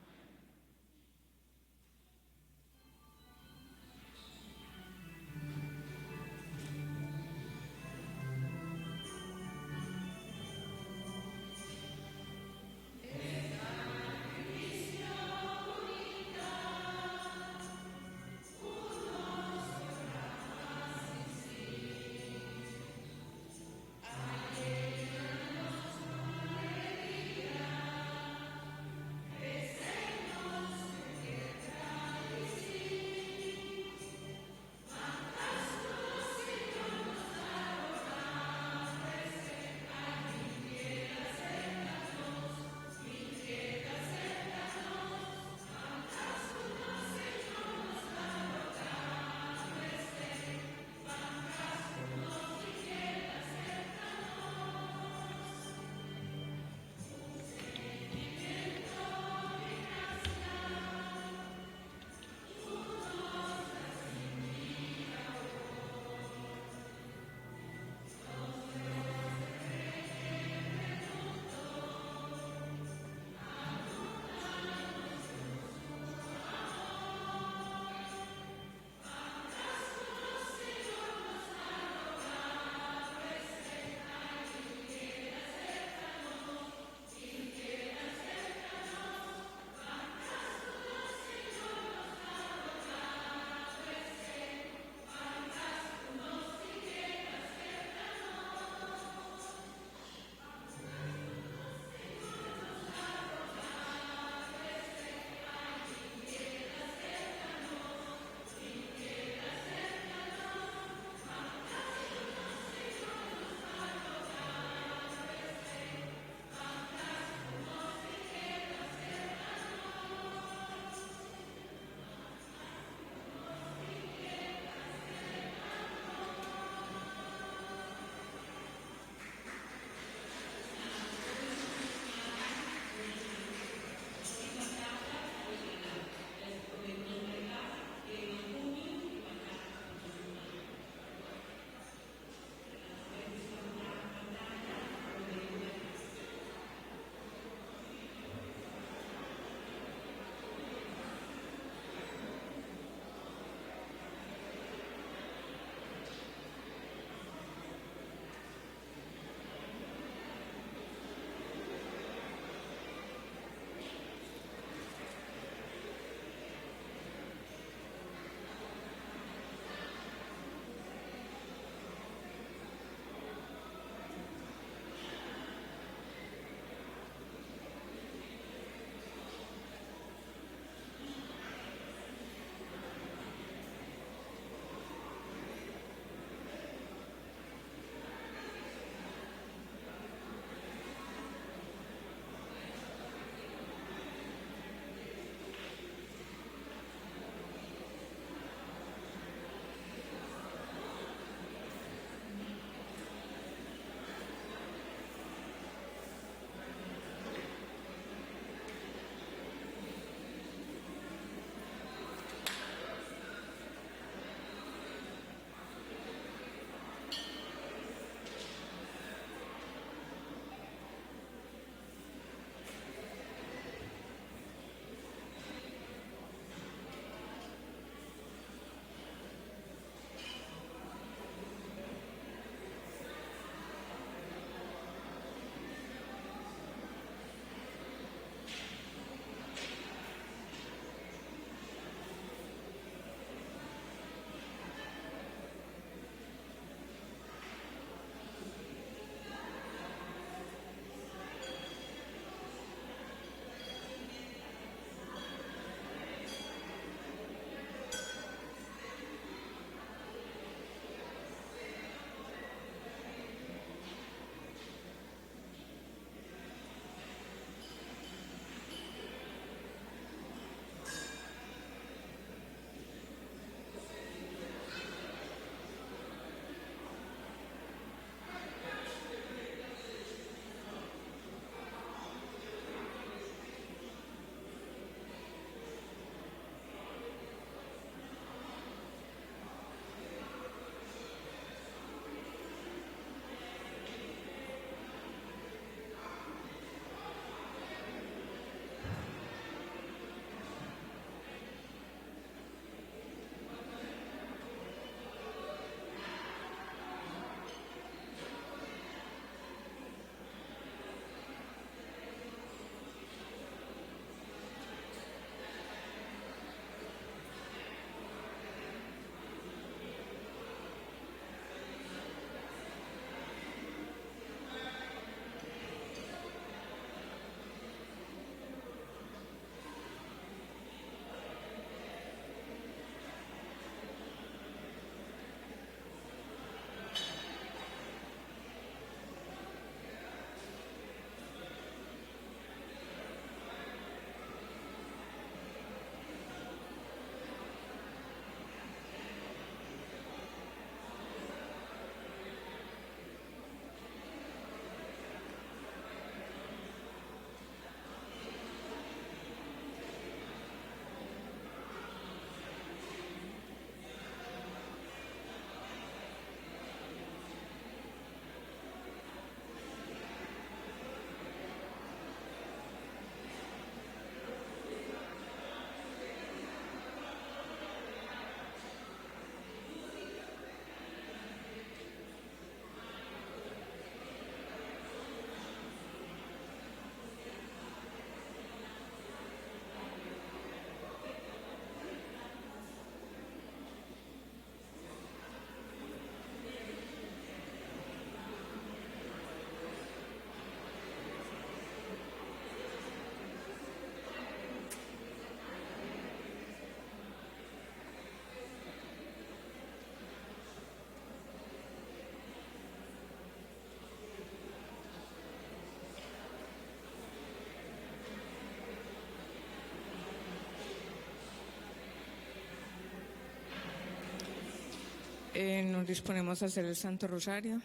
Eh, nos disponemos a hacer el Santo Rosario.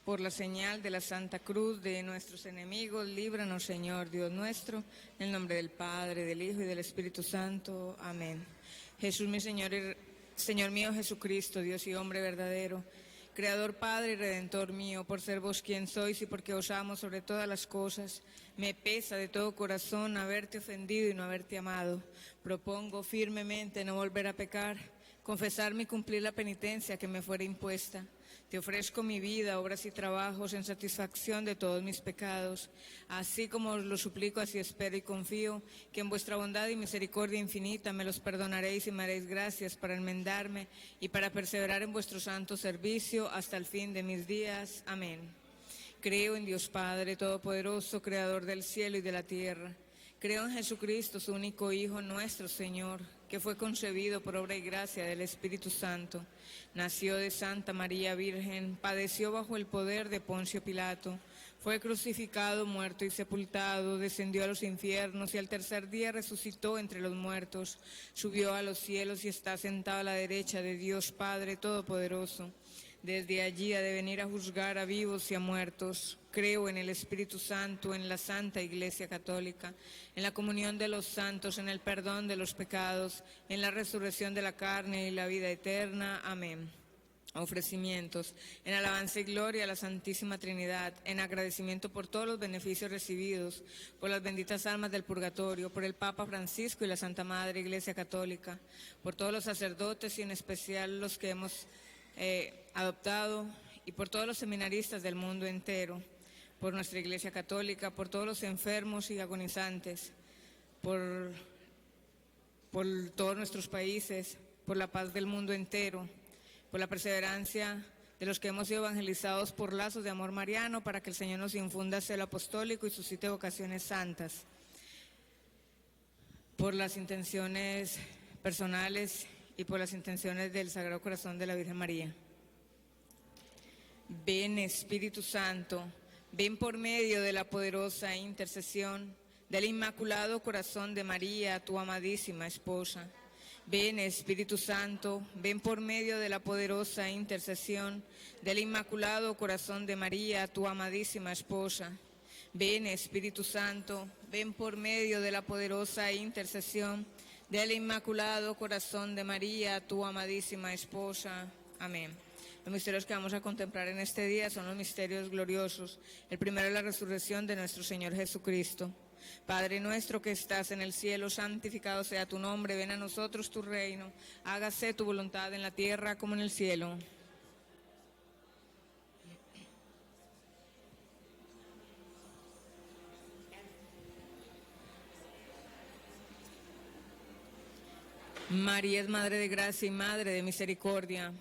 Por la señal de la Santa Cruz de nuestros enemigos, líbranos, Señor Dios nuestro, en el nombre del Padre, del Hijo y del Espíritu Santo. Amén. Jesús, mi Señor, y Señor mío Jesucristo, Dios y hombre verdadero, Creador, Padre y Redentor mío, por ser vos quien sois y porque os amo sobre todas las cosas, me pesa de todo corazón haberte ofendido y no haberte amado. Propongo firmemente no volver a pecar, confesarme y cumplir la penitencia que me fuera impuesta. Te ofrezco mi vida, obras y trabajos en satisfacción de todos mis pecados, así como os lo suplico, así espero y confío que en vuestra bondad y misericordia infinita me los perdonaréis y me haréis gracias para enmendarme y para perseverar en vuestro santo servicio hasta el fin de mis días. Amén. Creo en Dios Padre Todopoderoso, Creador del cielo y de la tierra. Creo en Jesucristo, su único Hijo, nuestro Señor, que fue concebido por obra y gracia del Espíritu Santo. Nació de Santa María Virgen, padeció bajo el poder de Poncio Pilato, fue crucificado, muerto y sepultado, descendió a los infiernos y al tercer día resucitó entre los muertos, subió a los cielos y está sentado a la derecha de Dios Padre Todopoderoso. Desde allí ha de venir a juzgar a vivos y a muertos. Creo en el Espíritu Santo, en la Santa Iglesia Católica, en la comunión de los santos, en el perdón de los pecados, en la resurrección de la carne y la vida eterna. Amén. Ofrecimientos, en alabanza y gloria a la Santísima Trinidad, en agradecimiento por todos los beneficios recibidos, por las benditas almas del purgatorio, por el Papa Francisco y la Santa Madre Iglesia Católica, por todos los sacerdotes y en especial los que hemos eh, adoptado y por todos los seminaristas del mundo entero, por nuestra Iglesia Católica, por todos los enfermos y agonizantes, por, por todos nuestros países, por la paz del mundo entero, por la perseverancia de los que hemos sido evangelizados por lazos de amor mariano, para que el Señor nos infunda celo apostólico y suscite vocaciones santas, por las intenciones personales y por las intenciones del Sagrado Corazón de la Virgen María. Ven Espíritu Santo, ven por medio de la poderosa intercesión del Inmaculado Corazón de María, tu amadísima esposa. Ven Espíritu Santo, ven por medio de la poderosa intercesión del Inmaculado Corazón de María, tu amadísima esposa. Ven Espíritu Santo, ven por medio de la poderosa intercesión del Inmaculado Corazón de María, tu amadísima esposa. Amén. Los misterios que vamos a contemplar en este día son los misterios gloriosos. El primero es la resurrección de nuestro Señor Jesucristo. Padre nuestro que estás en el cielo, santificado sea tu nombre, ven a nosotros tu reino, hágase tu voluntad en la tierra como en el cielo. María es Madre de Gracia y Madre de Misericordia.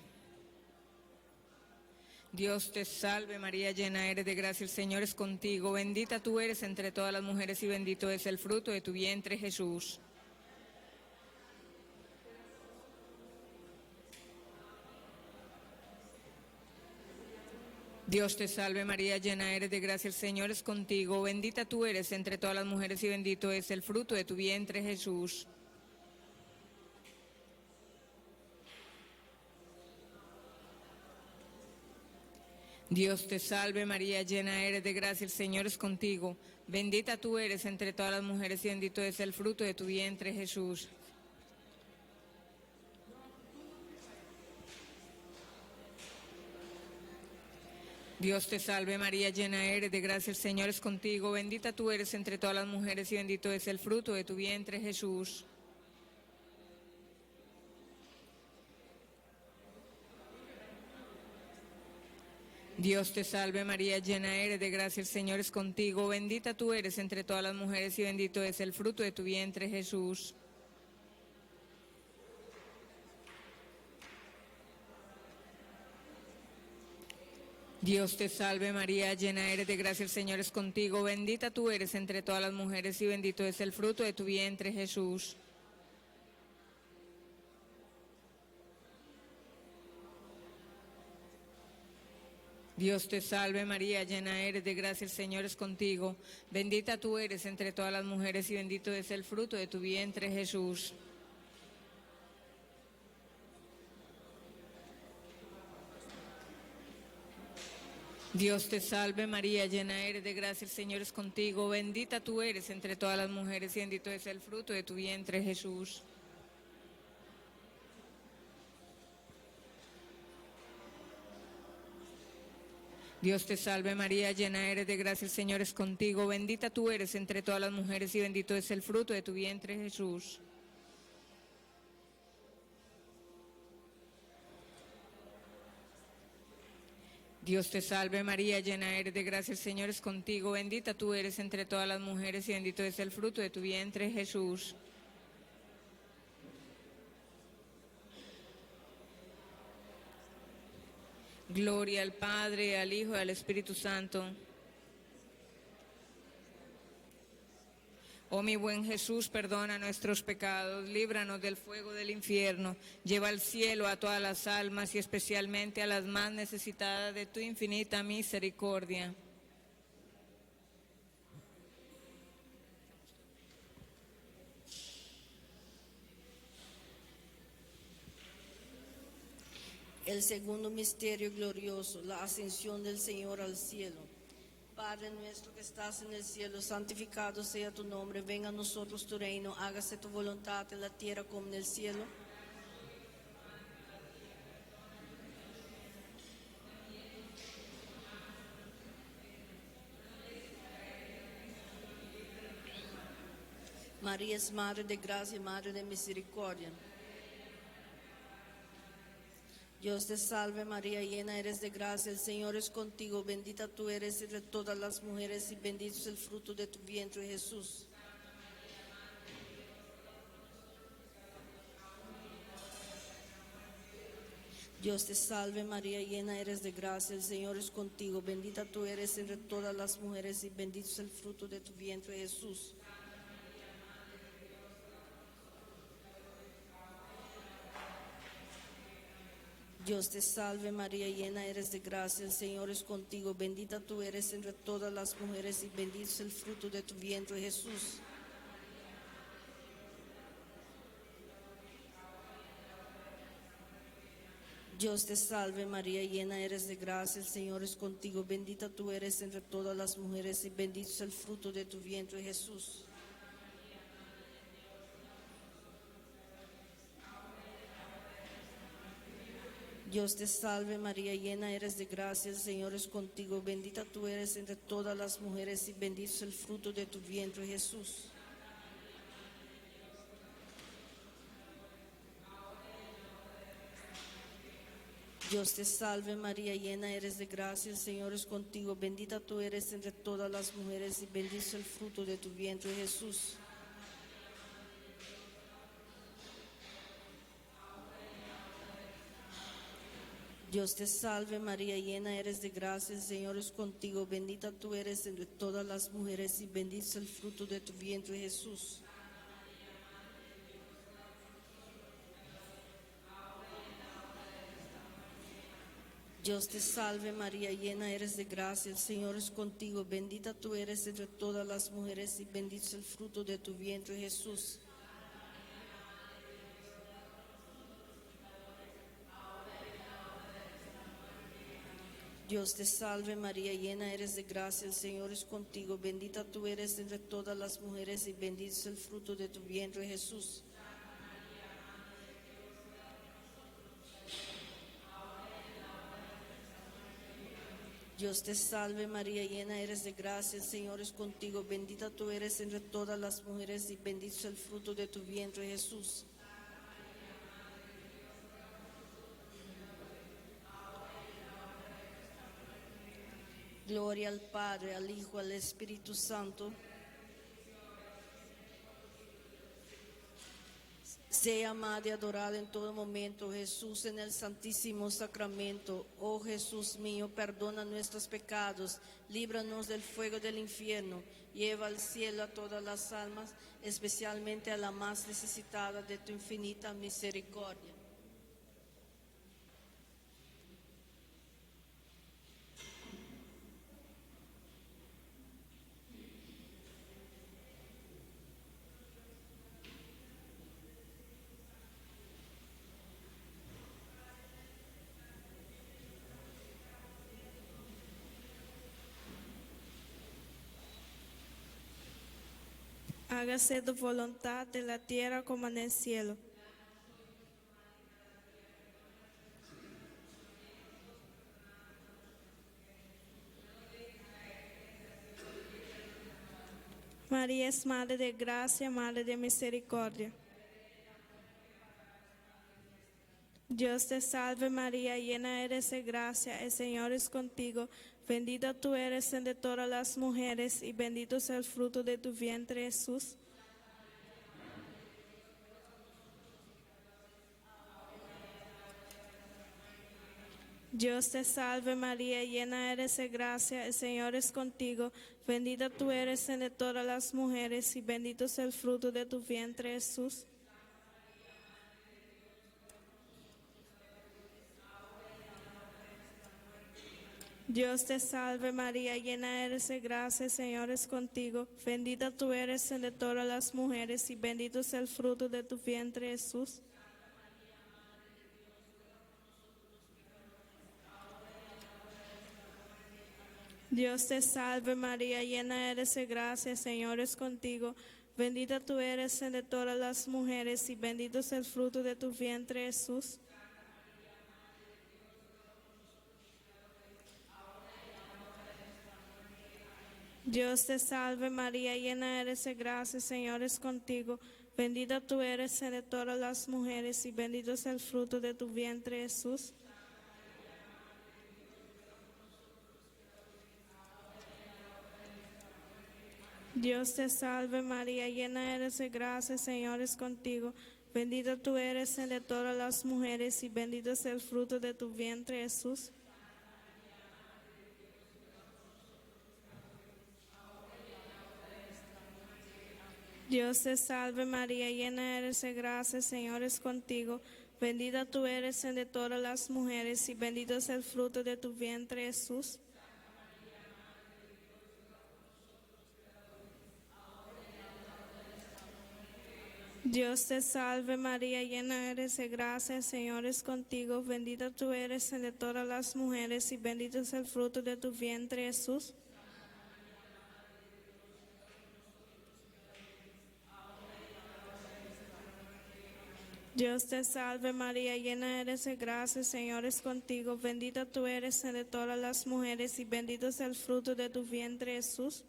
Dios te salve María, llena eres de gracia, el Señor es contigo. Bendita tú eres entre todas las mujeres y bendito es el fruto de tu vientre Jesús. Dios te salve María, llena eres de gracia, el Señor es contigo. Bendita tú eres entre todas las mujeres y bendito es el fruto de tu vientre Jesús. Dios te salve María, llena eres de gracia, el Señor es contigo. Bendita tú eres entre todas las mujeres y bendito es el fruto de tu vientre Jesús. Dios te salve María, llena eres de gracia, el Señor es contigo. Bendita tú eres entre todas las mujeres y bendito es el fruto de tu vientre Jesús. Dios te salve María, llena eres de gracia, el Señor es contigo. Bendita tú eres entre todas las mujeres y bendito es el fruto de tu vientre Jesús. Dios te salve María, llena eres de gracia, el Señor es contigo. Bendita tú eres entre todas las mujeres y bendito es el fruto de tu vientre Jesús. Dios te salve María, llena eres de gracia, el Señor es contigo. Bendita tú eres entre todas las mujeres y bendito es el fruto de tu vientre Jesús. Dios te salve María, llena eres de gracia, el Señor es contigo, bendita tú eres entre todas las mujeres y bendito es el fruto de tu vientre Jesús. Dios te salve María, llena eres de gracia, el Señor es contigo, bendita tú eres entre todas las mujeres y bendito es el fruto de tu vientre Jesús. Dios te salve María, llena eres de gracia, el Señor es contigo, bendita tú eres entre todas las mujeres y bendito es el fruto de tu vientre Jesús. Gloria al Padre, al Hijo y al Espíritu Santo. Oh mi buen Jesús, perdona nuestros pecados, líbranos del fuego del infierno, lleva al cielo a todas las almas y especialmente a las más necesitadas de tu infinita misericordia. El segundo misterio glorioso, la ascensión del Señor al cielo. Padre nuestro que estás en el cielo, santificado sea tu nombre, venga a nosotros tu reino, hágase tu voluntad en la tierra como en el cielo. María es Madre de Gracia y Madre de Misericordia. Dios te salve María, llena eres de gracia, el Señor es contigo, bendita tú eres entre todas las mujeres y bendito es el fruto de tu vientre Jesús. Dios te salve María, llena eres de gracia, el Señor es contigo, bendita tú eres entre todas las mujeres y bendito es el fruto de tu vientre Jesús. Dios te salve María, llena eres de gracia, el Señor es contigo, bendita tú eres entre todas las mujeres y bendito es el fruto de tu vientre Jesús. Dios te salve María, llena eres de gracia, el Señor es contigo, bendita tú eres entre todas las mujeres y bendito es el fruto de tu vientre Jesús. Dios te salve María, llena eres de gracia, el Señor es contigo, bendita tú eres entre todas las mujeres y bendito es el fruto de tu vientre Jesús. Dios te salve María, llena eres de gracia, el Señor es contigo, bendita tú eres entre todas las mujeres y bendito es el fruto de tu vientre Jesús. Dios te salve María, llena eres de gracia, el Señor es contigo, bendita tú eres entre todas las mujeres y bendito es el fruto de tu vientre Jesús. Dios te salve María, llena eres de gracia, el Señor es contigo, bendita tú eres entre todas las mujeres y bendito es el fruto de tu vientre Jesús. Dios te salve María, llena eres de gracia, el Señor es contigo, bendita tú eres entre todas las mujeres y bendito es el fruto de tu vientre Jesús. Dios te salve María, llena eres de gracia, el Señor es contigo, bendita tú eres entre todas las mujeres y bendito es el fruto de tu vientre Jesús. Gloria al Padre, al Hijo, al Espíritu Santo. Sea amado y adorado en todo momento, Jesús en el Santísimo Sacramento. Oh Jesús mío, perdona nuestros pecados, líbranos del fuego del infierno, lleva al cielo a todas las almas, especialmente a la más necesitada de tu infinita misericordia. Hágase tu voluntad en la tierra como en el cielo. María es Madre de Gracia, Madre de Misericordia. Dios te salve María, llena eres de gracia, el Señor es contigo. Bendita tú eres entre todas las mujeres y bendito es el fruto de tu vientre Jesús. Dios te salve María, llena eres de gracia, el Señor es contigo. Bendita tú eres entre todas las mujeres y bendito es el fruto de tu vientre Jesús. Dios te salve María, llena eres de gracia, el Señor es contigo. Bendita tú eres entre todas las mujeres y bendito es el fruto de tu vientre Jesús. Dios te salve María, llena eres de gracia, el Señor es contigo. Bendita tú eres entre todas las mujeres y bendito es el fruto de tu vientre Jesús. Dios te salve María, llena eres de gracia, el Señor es contigo. Bendita tú eres entre todas las mujeres y bendito es el fruto de tu vientre Jesús. Dios te salve María, llena eres de gracia, el Señor es contigo. Bendita tú eres entre todas las mujeres y bendito es el fruto de tu vientre Jesús. Dios te salve María, llena eres de gracia, el Señor es contigo. Bendita tú eres entre todas las mujeres y bendito es el fruto de tu vientre Jesús. Dios te salve María, llena eres de gracia, el Señor es contigo. Bendita tú eres entre todas las mujeres y bendito es el fruto de tu vientre Jesús. Dios te salve María, llena eres de gracia, el Señor es contigo. Bendita tú eres entre todas las mujeres y bendito es el fruto de tu vientre Jesús.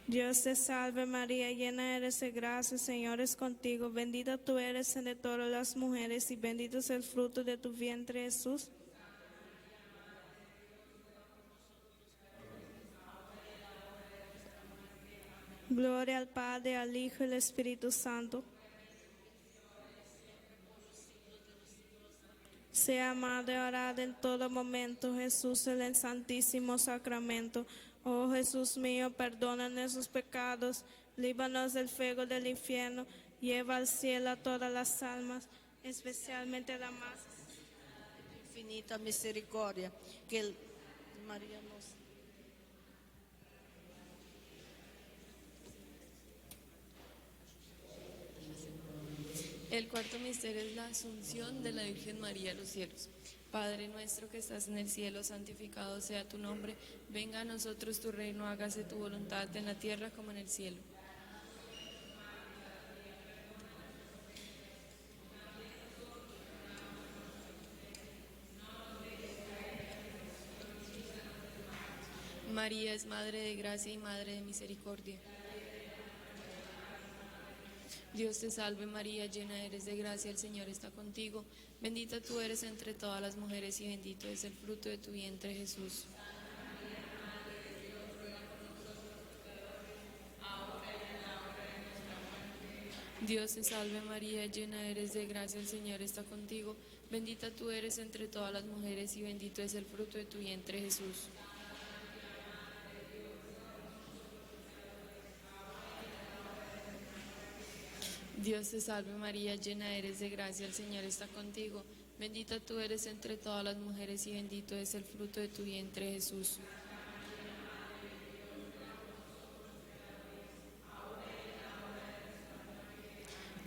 Dios te salve María, llena eres de gracia, el Señor es contigo. Bendita tú eres entre todas las mujeres y bendito es el fruto de tu vientre Jesús. Gloria al Padre, al Hijo y al Espíritu Santo. Sea amado y orado en todo momento, Jesús en el Santísimo Sacramento. Oh Jesús mío, perdona nuestros pecados, líbranos del fuego del infierno, lleva al cielo a todas las almas, especialmente la más. Infinita misericordia, que el- María nos El cuarto misterio es la asunción de la Virgen María a los cielos. Padre nuestro que estás en el cielo, santificado sea tu nombre. Venga a nosotros tu reino, hágase tu voluntad en la tierra como en el cielo. María es Madre de Gracia y Madre de Misericordia. Dios te salve María, llena eres de gracia, el Señor está contigo. Bendita tú eres entre todas las mujeres y bendito es el fruto de tu vientre Jesús. Dios te salve María, llena eres de gracia, el Señor está contigo. Bendita tú eres entre todas las mujeres y bendito es el fruto de tu vientre Jesús. Dios te salve María, llena eres de gracia, el Señor está contigo. Bendita tú eres entre todas las mujeres y bendito es el fruto de tu vientre Jesús.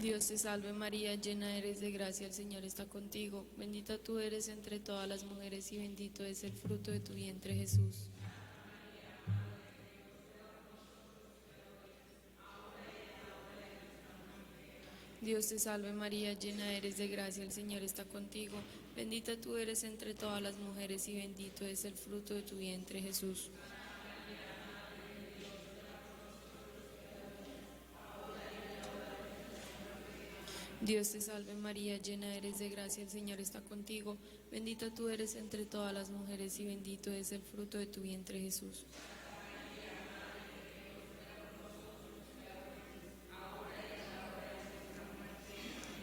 Dios te salve María, llena eres de gracia, el Señor está contigo. Bendita tú eres entre todas las mujeres y bendito es el fruto de tu vientre Jesús. Dios te salve María, llena eres de gracia, el Señor está contigo. Bendita tú eres entre todas las mujeres y bendito es el fruto de tu vientre Jesús. Dios te salve María, llena eres de gracia, el Señor está contigo. Bendita tú eres entre todas las mujeres y bendito es el fruto de tu vientre Jesús.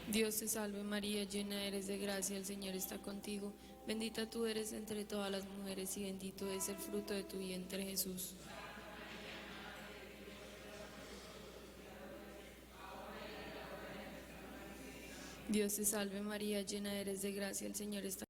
Dios te salve María, llena eres de gracia, el Señor está contigo. Bendita tú eres entre todas las mujeres y bendito es el fruto de tu vientre Jesús. Dios te salve María, llena eres de gracia, el Señor está